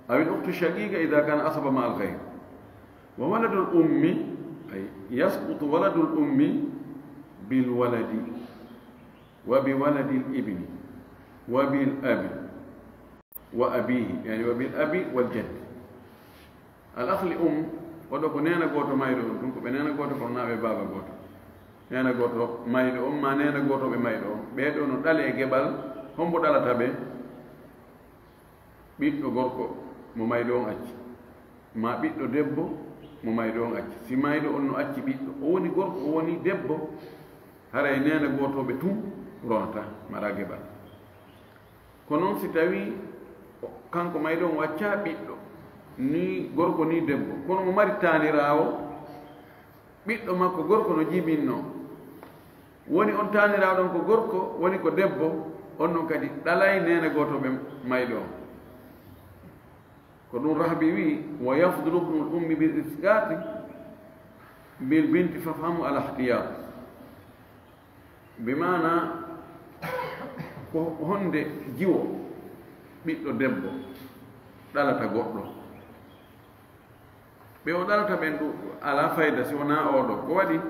aw al ukhtu shaqiqa idha kana asaba ma al ghayr. Wa waladul ummi, ay yasqutu waladul ummi bil waladi, wa bi waladil ibni, wa bil abi, wa abihi, yani wa bil abi wal jadd. Al akh li um, oɗo ko neena gooto mayɗo on, ɗum ko ɓe neena gooto, kono naa ɓe baaba gooto. Neena gooto mayɗo on, maa neena gooto ɓe mayɗo on. Ɓee ɗoo no ɗale e geɓal, hombo ɗalata ɓe? Ɓiɗɗo gorko mo mayɗo on acci, maa ɓiɗɗo debbo mo mayɗo on acci. Si mayɗo on no acci ɓiɗɗo, o woni gorko, o woni debbo, haray neena gootooɓe tun ronata, mara geɓal. Ko non si tawi kanko mayɗo on waccaa ɓiɗɗo, ni gorko ni debbo, kono mo mari taaniraawo, ɓiɗɗo makko gorko no jibinnoo, woni on taaniraaɗo on ko gorko, woni ko debbo, on non kadi ɗalay neene gooto ɓe mayɗo on. Ko ɗum Rahbi wi, "Wa yafdulu ibnul ummi bil isqati bil binti fafhamu al ihtiyat." Bi maana, ko honde jiwo ɓiɗɗo debbo ɗalata goɗɗo? Ɓe o ɗalata ɓen ɗu-, alaa fayda si wonaa oo ɗoo. Ko waɗi?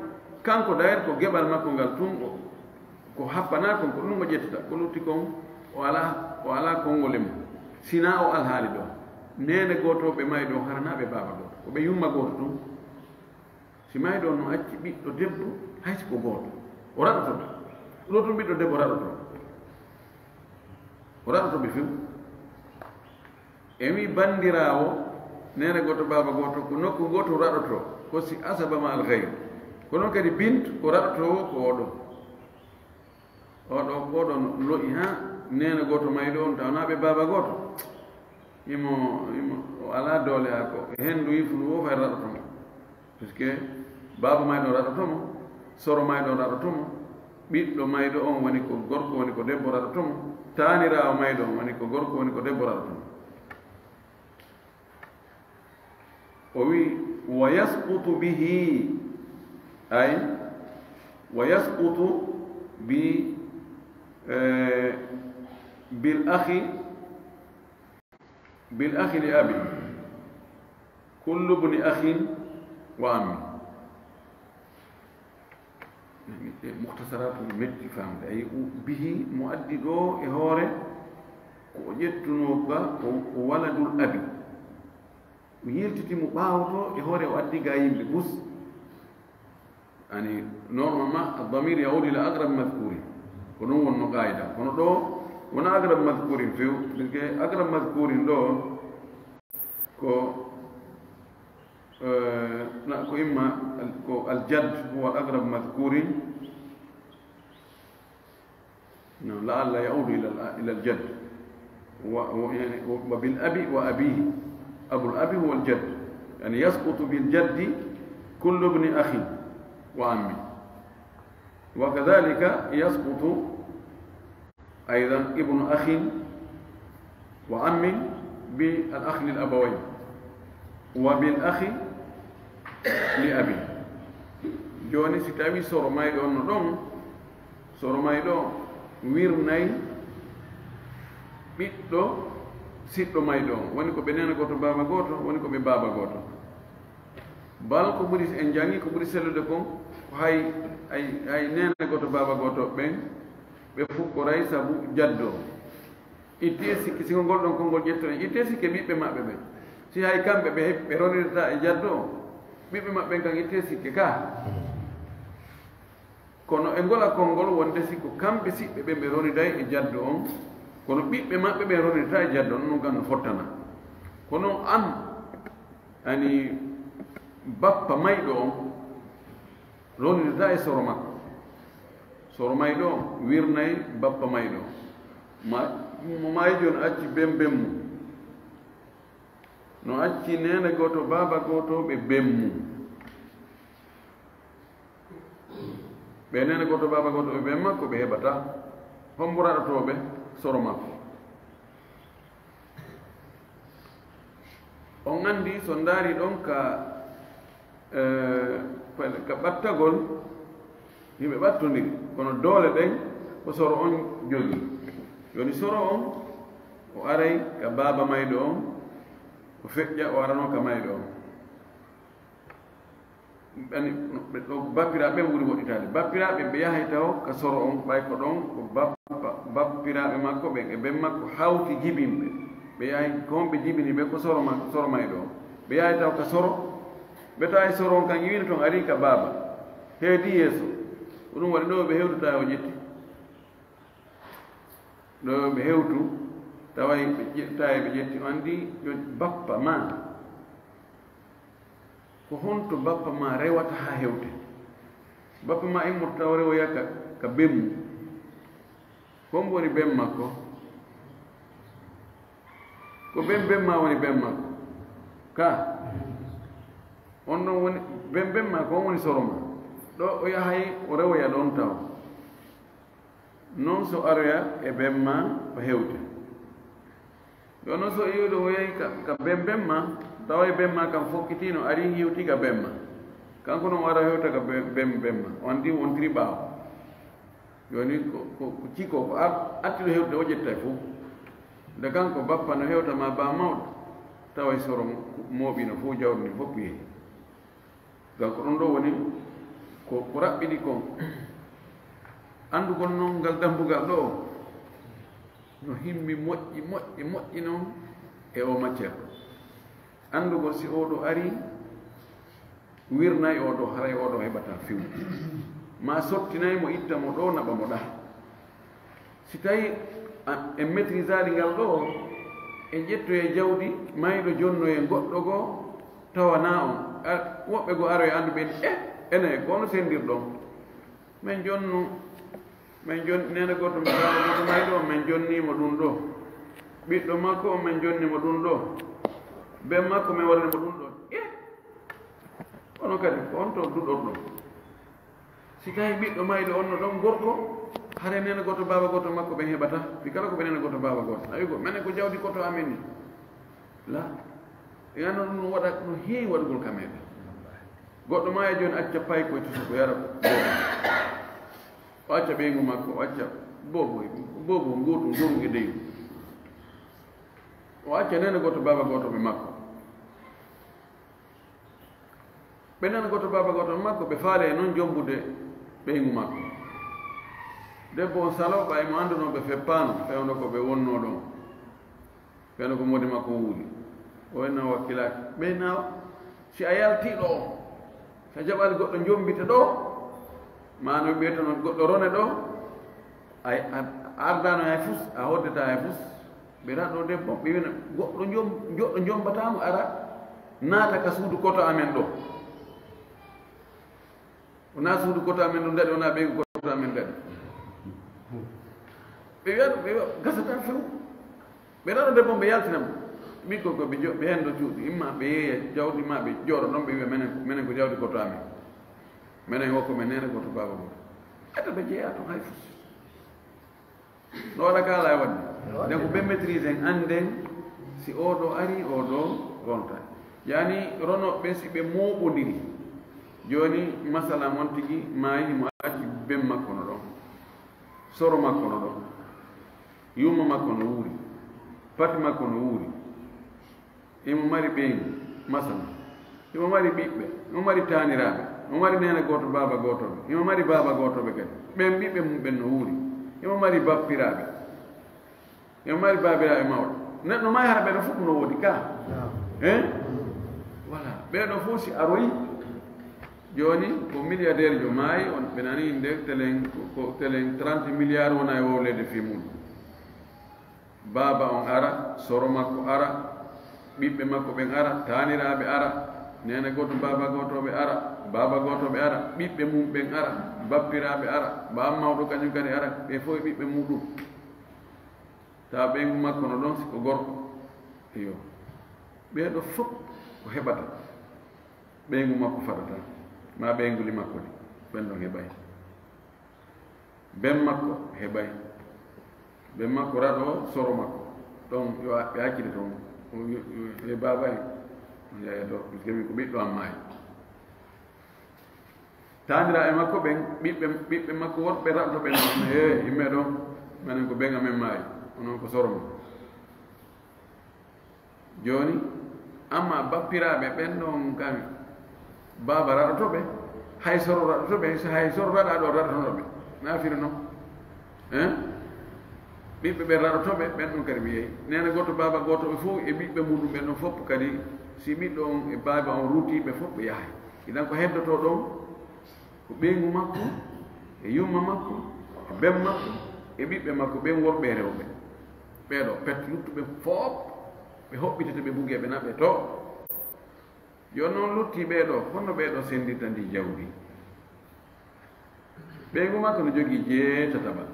Kanko dayir ko geɓal makko ngal tun o, ko happanaa kon, ko ɗum o ƴettata. Ko lutti kon, o alaa, o alaa konngol e mum. Sinaa o alhaali ɗoo. Neene gooto ɓe mayi ɗoo, haranaa ɓe baaba gooto. Ko ɓe yumma gooto tun. Si mayɗo on no acci ɓiɗɗo debbo, hay si ko gooto, o raɗoto ɓe. Ɗo tun ɓiɗɗo debbo raɗoto. O raɗoto ɓe few. E wi banndiraawo, neene gooto, baaba gooto, ko nokku gooto raɗoto, ko si asaba ma al ghayr. Ko non kadi bint, ko raɗotoowo ko oɗo. Oɗo, oɗo no lo'i haa neene gooto mayɗo on, tawa naa ɓe baaba gooto. Imo, imo, o alaa doole haa ko henndu yifu ndu wo fay raɗoto mo. Parce que baaba mayɗo raɗoto mo, soro mayɗo raɗoto mo, ɓiɗɗo mayɗo on woni ko gorko, woni ko debbo raɗoto mo, taaniraawo mayɗo on woni ko gorko, woni ko debbo raɗoto mo. O wi, "Wa yasqutu bihi," ay, "Wa yasqutu bi, eh, bil akhi, bil akhi li abi, kullu bni akhin wa ammi." E mukhtasaratu metti famde. Ay, u-, bihi mo addi ɗo e hoore, ko o ƴettunoo ga ko, ko waladul abi. O yiltiti mo ɓaawo to e hoore, o addi ga yimɓe bus. Ani, normalement, ad-damir yaudu ila aqrab madhkurin. Ko ɗum wonno qaida. Kono ɗo, wona aqrab madhkurin few, parce que aqrab madhkurin ɗo, ko, eh, na, ko imma al-, ko al-jadd huwa aqrab madhkurin. No, la'alla ya'udu ila al-, ila al-jadd. Wa, wa, yani, wa bil abi wa abihi. Abul abi huwa al-jadd. Yani, yasqutu bil jaddi kullu ibni akhin wa ammi. Wa kadhalika yasqutu أيضا ابن أخ وعم بالأخ للأبوين وبالأخ لأب. Jooni, si tawii soro mayɗo on no ɗon, soro mayɗo wirnay ɓiɗɗo siɗɗo mayɗo on, woni ko ɓe neene gooto, baaba gooto, woni ko ɓe baaba gooto. Bal ko ɓuri, en janngi ko ɓuri sellude kon, ko hay, hay, hay neene gooto, baaba gooto ɓen, ɓe fukkoray sabu jaddo. Ittee sikke, si ko ngol ɗon konngol ƴettoɗen, ittee sikke ɓiɓɓe maɓɓe ɓen. Si hay kamɓe ɓe, ɓe ronirta e jaddo, ɓiɓɓe maɓɓe ɓen kan ittee sikke ka. Kono e ngola konngol wonde si ko kamɓe siɓɓe ɓe ɓe roniday e jaddo on, kono ɓiɓɓe maɓɓe ɓe ronidata e jaddo on, non kam no fottana. Kono an, ani bappa mayɗo on, ronidata e soro makko. Soro mayɗo on wirnay bappa mayɗo on. Ma, mo maayi on acci bem bem mum. No acci neene gooto, baaba gooto, ɓe bem mum. Ɓe neene gooto, baaba gooto, ɓe bem makko, ɓe heɓata. Hombo raɗotoo ɓe? Soro makko. On anndi, so ndaari ɗon ka, eh, ka ɓattagol, yimɓe ɓattondiri, kono doole ɗen ko soro on jogii. Jooni soro on, o aray ka baaba mayɗo on, o feƴƴa, o aranoo ka mayɗo on. Ani, ɓe, ɗo bappiraaɓe ɓen ɓuri woɗɗitaade. Bappiraaɓe ɓe yahay taw ka soro on, ɓay ko ɗon ko bappa, bappiraaɓe makko ɓen e ben makko hawti jibinɓe. Ɓe yahay ko honɓe jibini ɓe? Ko soro makko, soro mayɗo on. Ɓe yahay taw ka soro, ɓe tawa e soro on kan iwino ton, ari ka baaba. Heedi yeeso. Ko ɗum waɗi ɗo ɓe hewtata o ƴetti. Ɗo ɓe hewtu, taway ɓe ƴe-, tawi ɓe ƴetti, o anndi yo bappa ma. Ko honto bappa ma rewata haa hewte? Bappa ma immorta taw rewoya ka, ka bemmu. Ko hombo woni bem makko? Ko bem bem ma woni bem makko. Ka? On ɗon woni bem bem ma, ko on woni soro ma. Ɗo o yahay, o rewoya ɗon taw. Non so aroya e bem ma o hewte. Ɗo non so iwde o yahi ka, ka bem bem ma, tawa e bem ma kam fokkitino, ari hewti ka bem ma. Kanko non o ara hewta ka bem, bem, bem ma. On di wontiri ɓaawo. Jooni ko, ko, ko ciko, ko ar-, arti ɗo hewtude o ƴetta e fof. Nde kanko bappa no hewta ma ba mawɗo, tawa e soro mo-, mooɓino fof, jawdi ndi fof yehi. Donc, ɗum ɗo woni ko, ko raɓɓiɗi kon. Anndugol noon ngal dambugal ɗo, no himmi moƴƴi, moƴƴi, moƴƴi noon e o matière ɗo. Anndugol si oo ɗo arii, wirnay oo ɗo, haray oo ɗo heɓataa few. Maa sottinay mo, itta mo ɗo, naɓa mo ɗaa. Si tawi a, en maîtrisaali ngal ɗo, en ƴettoyay jawdi mayɗo, jonnoyen goɗɗo goo, tawanaa on. A, woɓɓe goo aroya anndu ɓen, eh, enen ko no senndirɗon. Men jonnu, men jon-, neene gooto, baaba gooto mayɗo, men jonnii mo ɗum ɗo. Ɓiɗɗo makko on, men jonni mo ɗum ɗo. Ben makko, men waɗani mo ɗum ɗo. Eh, kono kadi, ko on to duɗorɗon. Si tawi ɓiɗɗo mayɗo on no ɗon gorko, hare neene gooto, baaba gooto makko ɓen heɓata, ɓe kala ko ɓe neene gooto, baaba gooto. A wi ko, menen ko jawdi koto amen ni. La. E anno ɗum no waɗa, no heewi waɗugol ka meɗen. Goɗɗo ma e jooni acca paykoy to suko yara ko. O acca ɓeyngu makko, o acca boobo, boobo ngootu, ngooru e deyu. O acca neene gooto, baaba gooto ɓe makko. Ɓe nana gooto, baaba gooto makko, ɓe faale e noon jombude ɓeyngu makko. Debbo on saloo, ɓay mo annduno ɓe feppaano, fewndo ko ɓe wonnoo ɗon. Fewndo ko moodi makko wuuri. O enna wakkilaaki. Ɓe na, si a yaltii ɗo, si a jaɓaali goɗɗo jombita ɗo, maa no ɓe tono goɗɗo rone ɗo, a, a, a ardaano hay fus, a hoddata hay fus. Ɓe raɗo debbo, ɓe wina, "Goɗɗo jom-, goɗɗo jombataa mo ara, naata ka suudu koto amen ɗo." Wonaa suudu koto amen ɗo daɗi, wonaa ɓeygu koto amen daɗi. Ɓe wiya ɗum, ɓe wiya, "Gasataa few." Ɓe raɗo debbo, ɓe yaltina mo. Ɓikkon ko ɓe jo-, ɓe heen ɗo cuuɗi, imma ɓe yeeya jawdi, ma ɓe jooɗo ɗon, ɓe wiya, "Menen, menen ko jawdi koto amen. Menen o ko men neene gooto, baaba gooto." Etta ɓe jeeya toon hay fus. No waɗa kaala e waɗde. Nde ko ɓe maîtrise en, annden si oo ɗo arii, oo ɗo ronta. Yaani, ronooɓe ɓe, si ɓe mooɓondiri. Jooni, masalan, on tigi maayi, himo acci ben makko no ɗon. Soro makko no ɗon. Yumma makko no wuuri. Pati makko no wuuri. Imo mari ɓeyngu, masalan. Imo mari ɓiɓɓe, imo mari taaniraaɓe, imo mari neene gooto, baaba gooto ɓe. Imo mari baaba gooto ɓe kadi. Ɓen ɓiɓɓe mum ɓen no wuuri. Imo mari bappiraaɓe. Imo mari baabiraaɓe mawɗo. Neɗɗo maayi hara ɓee ɗoo fof no woodi ka? Naam. Hein? Voilà. Ɓee ɗoo fof si aroyi, Jooni, ko milliardaire jo maayi, on ɓe nani innde telen, ko, ko telen trente milliards wona e wowleede fii mum. Baaba on ara, soro makko ara, ɓiɓɓe makko ɓen ara, taaniraaɓe ara, neene gooto, baaba gooto ɓe ara, baaba gooto ɓe ara, ɓiɓɓe mum ɓen ara, bappiraaɓe ara, baa mawɗo kañum kadi ara, ɓe fof e ɓiɓɓe muɗum. Tawa ɓeyngu makko no ɗon, si ko gorko. Iyo. Ɓee ɗo fof ko heɓata. Ɓeyngu makko fadata, maa ɓeynguli makko ɗi, ɓen ɗon heɓay. Ben makko heɓay. Ben makko raɗo soro makko. Ɗon yo a-, ɓe accide toon. O wi-, wi-, wi-, baaba en. On yaha to, parce que min ko ɓiɗɗo am maayi. Taaniraaɓe makko ɓen, ɓiɓɓe, ɓiɓɓe makko worɓe raɗoto ɓen, he, yimɓe ɗon, manen ko ben amen maayi, onon ko soro mon. Jooni, amma bappiraaɓe ɓen ɗon kam, baaba raɗoto ɓe, hay soro raɗoto ɓe, so hay soro raɗa ɗo raɗotono ɓe. Na firi non? Hein? Ɓiɓɓe ɓe raɗoto ɓe, ɓen ɗon kadi mi yehi. Neene gooto, baaba gooto, ɓe fof e ɓiɓɓe muɗum ɓen ɗon fof kadi, si ɓiɗɗo on e baaba on ruutii, ɓe fof ɓe yahay. Idan ko heddotoo ɗon, ko ɓeyngu makko, e yumma makko, e ben makko, e ɓiɓɓe makko, ɓen worɓe e rewɓe. Ɓee ɗoo pet, luttuɓe fof, ɓe hoɓɓitete, ɓe bugee, ɓe naɓee to. Yo non luttii ɓee ɗoo, honno ɓee ɗoo senndirta ndii jawdi? Ɓeyngu makko no jogii jeetataɓal.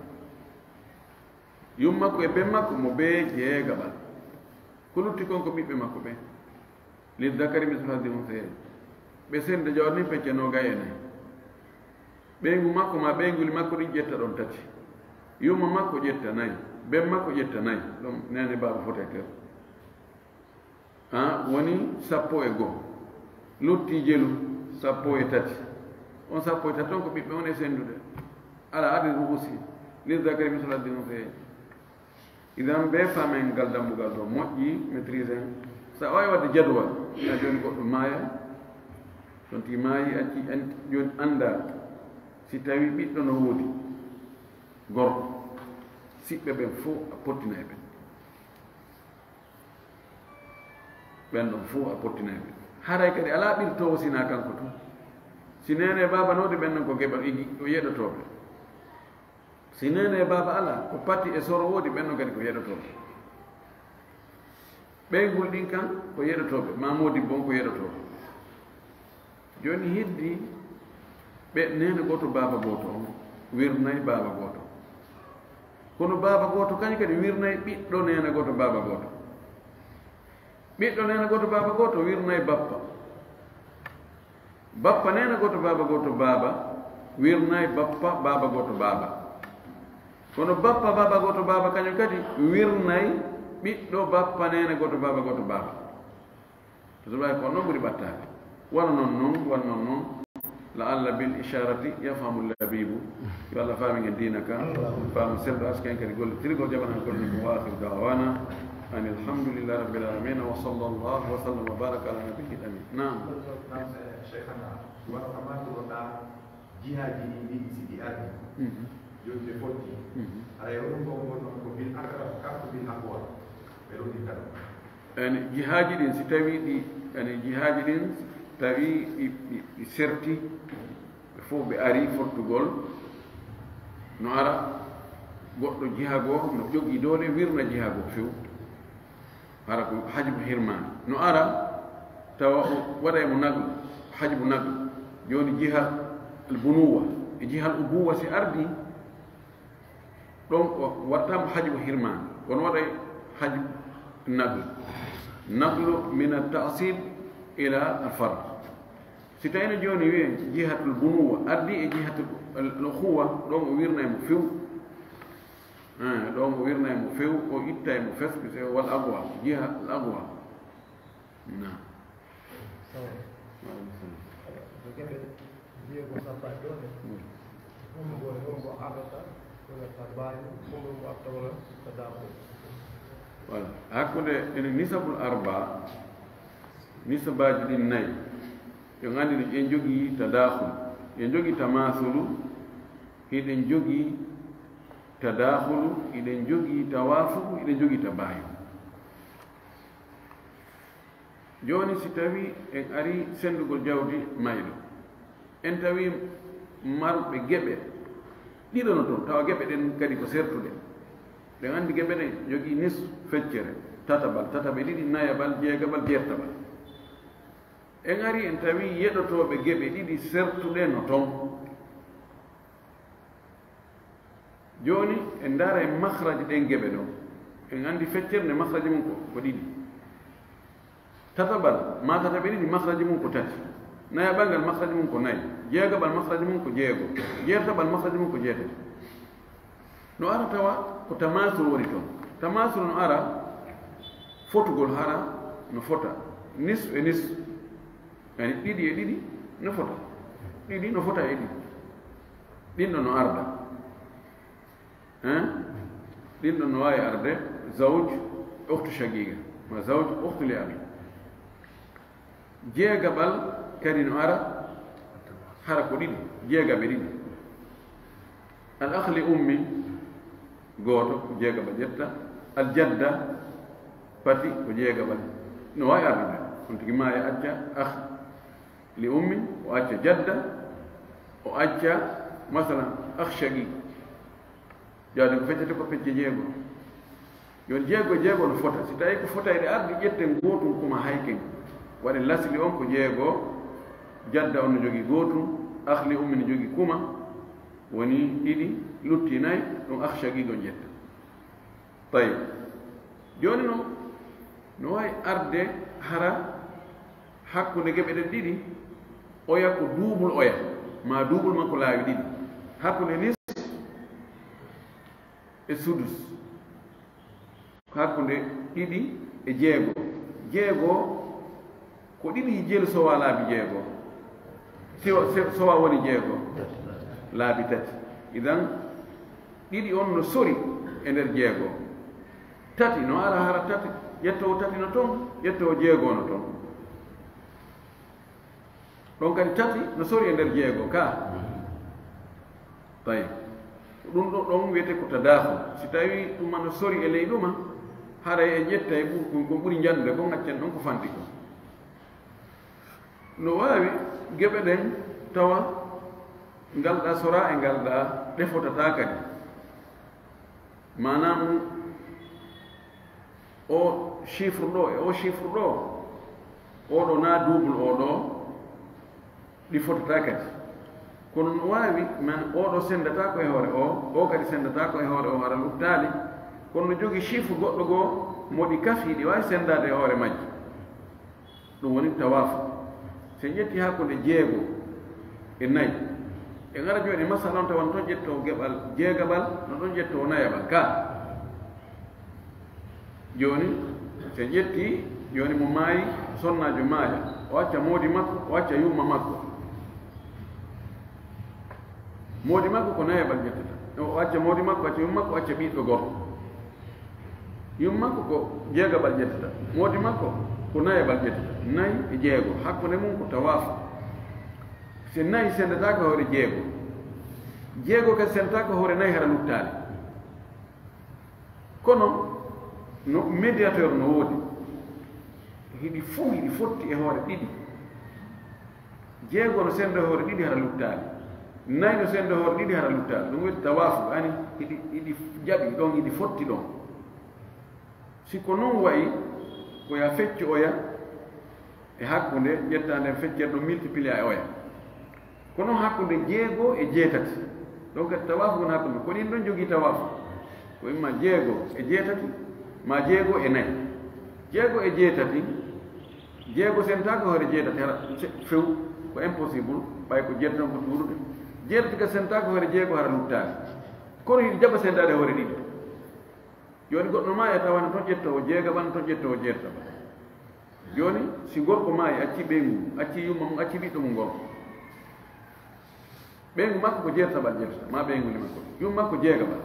Yumma makko e ben makko mo bee jeegaɓal. Ko lutti kon ko ɓiɓɓe makko ɓen. Lizzakari mislu hazzil unsayayni. Ɓe sennda jawdi ndin pecce noogay e nayi. Ɓeyngu makko maa ɓeynguli makko ɗin ƴetta ɗon tati. Yumma makko ƴetta nayi. Ben makko ƴetta nayi. Ɗon neene baaba fota e tew. Ah, woni sappo e goo. Luttii jelu, sappo e tati. On sappo e tati on ko ɓiɓɓe on e senndude. Alaa adadin ru'uusi. Lizzakari mislu hazzil unsayayni. Idan, bee faamen ngal dambugal ɗoo moƴƴi, maîtriser. So a waawii waɗde jadwal, haa jooni goɗɗo maaya, so on tigi maayi, acci, an-, jooni anndaa si tawii ɓiɗɗo no woodi, gorko, siɓɓe ɓen fof a pottinay ɓe. Ɓen ɗon fof a pottinay ɓe. Haray kadi alaa ɓirtoowo si hinaa kanko tun. Si neene e baaba no woodi, ɓen ɗon ko geɓal, igi-, o yeɗotooɓe. Si neene e baaba alaa, ko pati e soro woodi, ɓen ɗon kadi ko yeɗotooɓe. Ɓeynguuli ɗin kan ko yeɗotooɓe, maa moodibbo on ko yeɗotooɗo. Jooni heddi ɓe neene gooto, baaba gooto on wirnay baaba gooto. Kono baaba gooto kañum kadi wirnay ɓiɗɗo neene gooto, baaba gooto. Ɓiɗɗo neene gooto, baaba gooto wirnay bappa. Bappa neene gooto, baaba gooto, baaba wirnay bappa, baaba gooto, baaba. Kono bappa, baaba gooto, baaba kañum kadi wirnay ɓiɗɗo bappa neene gooto, baaba gooto, baaba. Ko subaaɓe ko non ɓuri ɓattaade. Wano non non, wano non non. La'alla bil isharati yafhamu labibu. Yo Allah faamin en diina ka, faamu selɗo, aska en kadi gollitirgol, jaɓana en golle ko. Wa akhiru da'wana anil hamdulillahi rabbil alamin. Wa sallallahu wa sallam wa baraka ala nabiyyil amin. Naam. Naam, eh, Sheikhana, wano ka maatuɗon ɗaa, jihaaji ɗin ɗiɗi si ɗi ardi, Mhm. jooni ɓe fotti. Mhm. Haray oɗon mbawno non ko bil akrab, kam ko bil aqwa. Ɓe ɗon ɗi kala. Yani, jihaaji ɗin, si tawii ɗi, yani, jihaaji ɗin, si tawii ɗi, ɗi, ɗi serti, ɓe fof ɓe ari fottugol, no ara goɗɗo jiha goo, no jogii doole, wirna jiha goo few. Hara ko hajbu hirmaani. No ara, tawa o waɗay mo nagl, hajbu nagl. Jooni jiha al bunuwa, e jiha al ubuwa si ardi, ɗon o waɗataa mo hajbu hirmaani, kono waɗay hajbu nagl. Naglu min at-ta'sib ila al-fard. Si tawii no jooni wi'en jihatul bunuwa addi e jihatul al-ukhuwa, ɗon o wirnay mo few. Eh, ɗon o wirnay mo few, o ittay mo fes, parce que wal aqwa, jiha al aqwa. Naam. Salaam. Wa aleykum salaam. Ko geɗe wiye ko sappo e joy. Mm. Hombo, hombo ardata, wona ka baaji, hombo mo arta wona ka daabuɗe. Voilà. Hakkunde ene nisabul arba, nisabaaji ɗin nayi. Yo anndi ɗum, en jogii tadaakhul, en jogii tamaasulu, hiɗen jogii tadaakhulu, hiɗen jogii tawaafuqu, hiɗen jogii tabaayun. Jooni, si tawii en arii senndugol jawdi mayɗo, En tawi marɓe geɓe ɗiɗo no toon, tawa geɓe ɗen kadi ko sertuɗe. Ɗen anndi geɓe ɗen jogii nis feccere, tatabal, tataɓe ɗiɗi, nayabal, jeegabal, jeertaɓal. En ari en tawi yeɗotooɓe geɓe ɗiɗi sertuɗe no toon. Jooni en ndaara e makhraji ɗen geɓe ɗo. En anndi feccere nde makhraji mum ko, ko ɗiɗi. Tataɓal, ma tataɓe ɗiɗi, makhraji mum ko tati. Nayaɓal ngal, makhraji mum ko nayi. Jeegaɓal, makhraji mum ko jeego. Jeertaɓal, makhraji mum ko jeetati. No ara tawa ko tamasul woni toon. Tamasul no ara fotugol hara no fota. Nis e nis. Yani ɗiɗi e ɗiɗi no fota. Ɗiɗi no fota e ɗiɗi. Ɗin ɗo no arda. Hein? Ɗin ɗon no waawi arde zawj ukhtu shaqiqa, ma zawj ukhtu li abi. Jeegaɓal kadi no ara hara ko ɗiɗi, jeegaɓe ɗiɗi. Al akh li ummi, gooto, ko jeegaɓal ƴetta. Al jadda, pati, ko jeegaɓal. No waawi arde, on tigi maaya acca akh li ummi, o acca jadda, o acca, masalan, akh shaqiq. Jaade ko feccete ko pecce jeego. Yon jeego e jeego no fota. Si tawi ko fotayde arde, ƴetten gootum kuma hayken. Waɗen lasli on ko jeego, jadda on no jogii gootum, akh li ummi no jogii kuma, woni ɗiɗi, lutti nayi, ɗum akh shaqiq on ƴetta. Tayyib. Jooni noon, no waawi arde hara hakkunde geɓe ɗen ɗiɗi, oya ko duubul oya, ma duubul makko laawi ɗiɗi. Hakkunde nis e sudus. Hakkunde ɗiɗi e jeego. Jeego ko ɗiɗi jelu sowa laabi jeego. Siwa, se-, sowa woni jeego. Laabi tati. Idan, ɗiɗi on no sori e nder jeego. Tati no ara hara tati, ƴettowo tati no toon, ƴettowo jeego no toon. Ɗon kadi tati no sori e nder jeego ka. Tawi. Ko ɗum ɗo ɗon wiyete ko tadakhul. Si tawi ɗuma no sori e ley ɗuma, haray en ƴettay ɓur-, ko, ko ɓuri njanɗude kon, accen ɗon ko fanɗi kon. No waawi geɓe ɗen tawa ngal ɗa sora e ngal ɗa ɗe fotataa kadi. Maanaam o chiffre ɗo e o chiffre ɗo, oɗo na double oɗo, ɗi fotataa kadi. Kono no waawi, man oɗo sendata ko e hoore o, o kadi sendata ko e hoore o, hara luttaali. Kono no jogii chiffre goɗɗo goo mo ɗi kafi, ɗi waawi sendaade e hoore majji. Ɗum woni tawaafu. So en ƴetti hakkunde jeego e nayi, en ara jooni e masala on, tawan toon ƴetto geɓal jeegaɓal, no ɗon ƴetto nayaɓal ka. Jooni, so en ƴetti, jooni mo maayi, sonnaajo maaya, o acca moodi makko, o acca yumma makko. Moodi makko ko nayaɓal ƴettata. O acca moodi makko, acca yumma makko, acca ɓiɗɗo gorko. Yumma makko ko jeegaɓal ƴettata. Moodi makko ko nayaɓal ƴettata. Nayi e jeego. Hakkunde mum ko tawaafu. Se nayi sendataako hoore jeego, jeego kadi sendataako hoore nayi hara luttaali. Kono no médiateur no woodi. Hiɗi fuu, hiɗi fotti e hoore ɗiɗi. Jeego no sendo e hoore ɗiɗi hara luttaali. Nayi no sendo e hoore ɗiɗi hara luttaali. Ɗum woni tawaafu, ani hiɗi, hiɗi jaɓi ɗon, hiɗi fotti ɗon. Si ko noon wayi, ko ya feccu oya e hakkunde, ƴetta nden feccere ɗo multiplier e oya. Kono hakkunde jeego e jeetati, ɗon kadi tawaafu woni hakkunde. Ko ɗin ɗon jogii tawaafu. Ko imma jeego e jeetati, ma jeego e nayi. Jeego e jeetati, jeego sentaaka hoore jeetati hara se-, few, ko impossible, ɓay ko jeetati on foti wuurude. Jeetati ka sentaaka hoore jeego hara luttaali. Kono hiɗi jaɓa sendaade hoore ɗiɗi. Jooni goɗɗo maaya tawa no toon ƴettowo jeegaɓal, no toon ƴettowo jeertaɓal. Jooni, si gorko maayi, acci ɓeyngu mum, acci yumma mum, acci ɓiɗɗo mum gorko. Ɓeyngu makko ko jeertaɓal ƴettata, ma ɓeyngu limanko. Yumma makko jeegaɓal.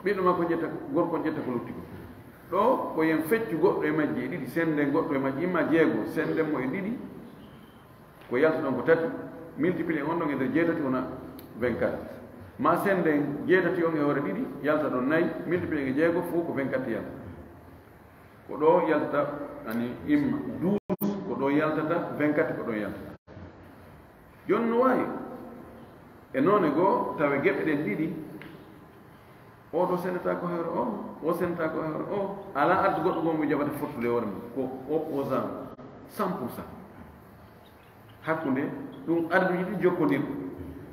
Ɓiɗɗo makko ƴetta, gorko ƴetta ko lutti ko. Ɗo, ko yen feccu goɗɗo e majji e ɗiɗi, senden goɗɗo e majji, imma jeego, senden mo e ɗiɗi, ko yalta ɗon ko tati, multiplier on ɗon e nder jeetati wona vingt-quatre. Ma senden jeetati on e hoore ɗiɗi, yalta ɗon nayi, multiplier e jeego, fof ko vingt-quatre yalta. Ko ɗo yaltata, ani imma douze, ko ɗo yaltata, vingt-quatre ko ɗo yaltata. Jooni no waawi e noone goo tawa geɓe ɗen ɗiɗi, oo ɗoo sendata ko hoore oo, oo sendata ko hoore oo, alaa addu goɗɗo goo mo jaɓata fottude e hoore mum, ko opposant cent pour cent. Hakkunde ɗum, adduuji ɗi jokkondirɗi,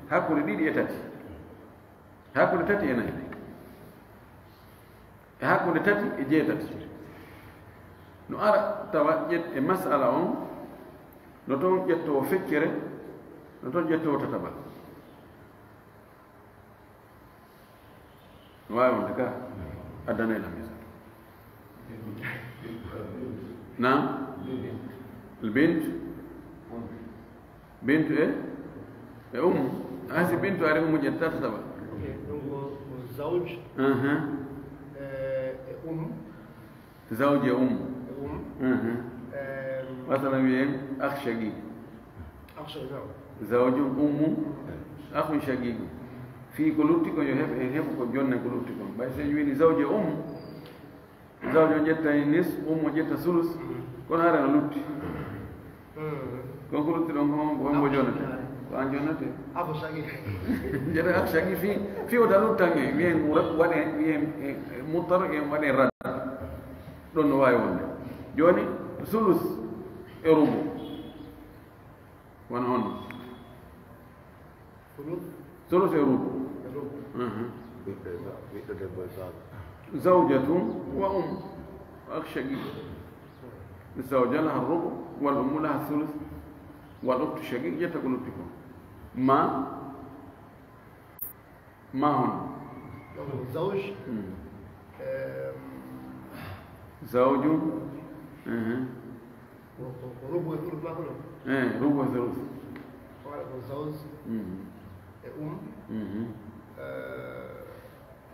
hakkunde ɗiɗi e tati, hakkunde tati e nayi, e hakkunde tati e jeetati. No ara tawa ƴet-, e masala on, no toon ƴettoo feccere, no toon ƴettoo tataɓal. No waawi wonde ka addanay lam misal. Naam. Al bint. Bintu e, e ummu. Ah, si bintu ari, ummu ƴetta tataɓal. Ok, donc, ko zawj, Aha. e, e um. Zawj e ummu. E um. Mhm. Em, Masalan, wiyen akh shaqiq. Akh shaqiq, naam. Zawjun, ummu, akhun shaqiq. Fii ko lutti kon yo heɓ-, en heɓu ko jonnen ko lutti kon. Ɓay so en wiini zawj e ummu, zawj o ƴetta nis, ummu o ƴetta sulus, kono hara no lutti. Mm. Kon ko lutti ɗon ko on, ko on mo jonnete. Ko an jonnete. Abu Shagi. Jere ak Shagi fii, fii o dalu tange, wiyen wa-, waɗe, wiyen, e, e, muttar, en waɗe rad. Ɗon no waawi wonde. Jooni, sulus e rubu. Wano on. Sulus? Sulus e rubu. E rubu. Mhm. Ɓiɗɗo e ba-, ɓiɗɗo debbo e baaba. Zawjatun wa um, ak shaqiq. Zawja laha rubu, wal ummu laha sulus, wal ukhtu shaqiq, ƴetta ko lutti ko. Ma, ma hon. Donc, zawj, Mm. ehm, Zawju. Mhm. Ko, ko, ko rubu e sulus maa ko non? Eh, rubu e sulus. Wala ko zawj Mhm. e um. Mhm. Eh,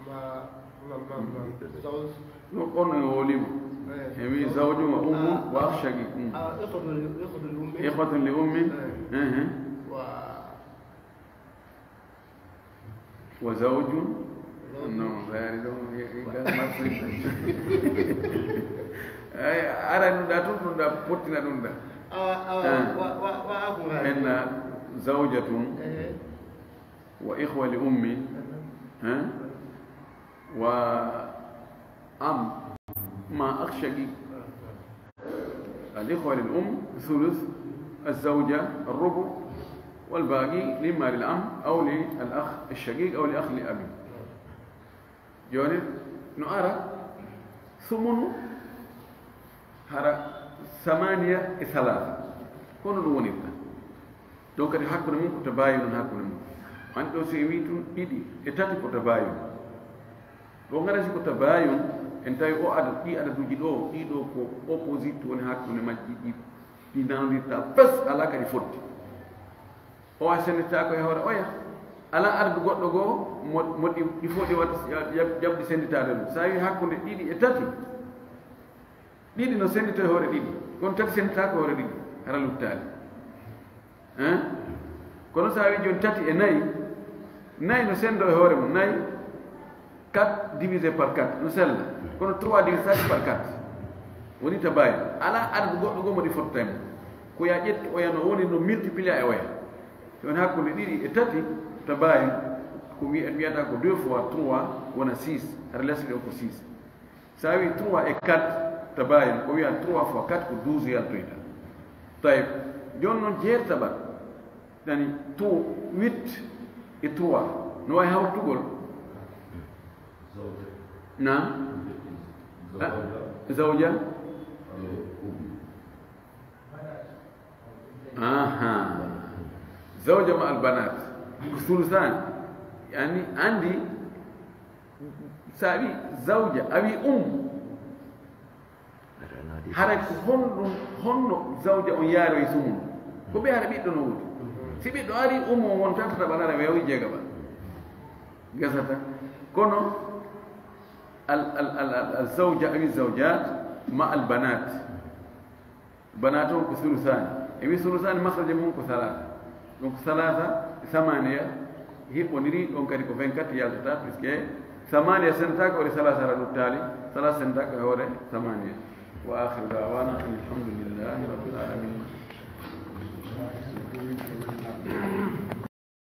ma, ma, ma, ma, zawj. No, on e wolima. Eh, E mi zawj. Zawju wa ummu Ah, wa ah, shaqiq. Mm. Ah, ikhwatun li, ikhwatun li ummi. Ikhwatun li ummi. Eh. Mhm. Wa Wa zawjun? Zawjun. Non, ɓe ari ɗon, e, e, gal marché. Ay, ara ɗum ɗa tun, ɗum ɗa pottina ɗum ɗa. Awa, awa, Ah. wa, wa, wa, aku ngari. Enna zawjatun Eh. wa ikhwa li ummi, eh? Wa am ma ak shaqiq. الإخوة للأم ثلث، الزوجة الربع، والباقي لإما للعم أو للأخ الشقيق أو لأخ لأبي. Jooni, no ara, sumunu hara samaniya e salaasa. Kono ɗum wonirta. Donc, kadi hakkunde mum ko tabayun hakkunde mum. Anndi ɗo, so en wii tun ɗiɗi e tati ko tabayun. Ɗo ngara si ko tabayun, en tawi o ada, ɗi adaduuji ɗo, ɗi ɗo ko opposite woni hakkunde majji, ɗi, ɗi nanondirta fes, alaa kadi fotti. O a senditaako e hoore oya. Alaa adadu goɗɗo goo mo, mo ɗi, ɗi fof ɗi waɗi, ya-, ya-, jaɓɗi senditaade ɗum. So a wii hakkunde ɗiɗi e tati, ɗiɗi no sendito e hoore ɗiɗi, kono tati senditaako e hoore ɗiɗi, hara luttaali. Hein? Kono so a wii jooni tati e nayi, nayi no senndo e hoore mum, nayi, quatre divisé par quatre, no sella. Kono trois divisé par quatre, woni tabayun. Alaa adadu goɗɗo goo mo ɗi fottata e mum. Ko yo a ƴettu oya no woni no multiplier e oya. So woni hakkunde ɗiɗi e tati, tabayun, ko wiya-, wiyata ko deux fois trois wona six, hara lesɗe o ko six. So a wii trois e quatre, tabayun, ko wiya trois fois quatre ko douze yaltoyta. Tawi, jooni noon jeertaɓal, yani, to huit e trois, no waawi hawtugol? Naam? Ah, zawja? Aha. Zawja ma al banat. Ko sulusaani. Yani, anndi, so a wii zawja, a wii um. Haray ko honɗum, honno zawja on yaaroyi sumun? Ko ɓe hara ɓiɗɗo no woni. Si ɓiɗɗo ari, um on wonta tataɓal, hara weewi jeegaɓal. Gasata. Kono al, al, al, al, al zawja awi zawjat ma al banat. Banat on ko sulusaani. E wi sulusaani, makhraja mum ko salaasa. Donc, salaasa, samaniya, hiɓɓondiri, ɗon kadi ko vingt-quatre yaltata, puisque samaniya sendataako e hoore salaasa, hara luttaali, salaasa sendataako e hoore samaniya. Wa akhiru da'wana anil hamdulillahi rabbil alamin.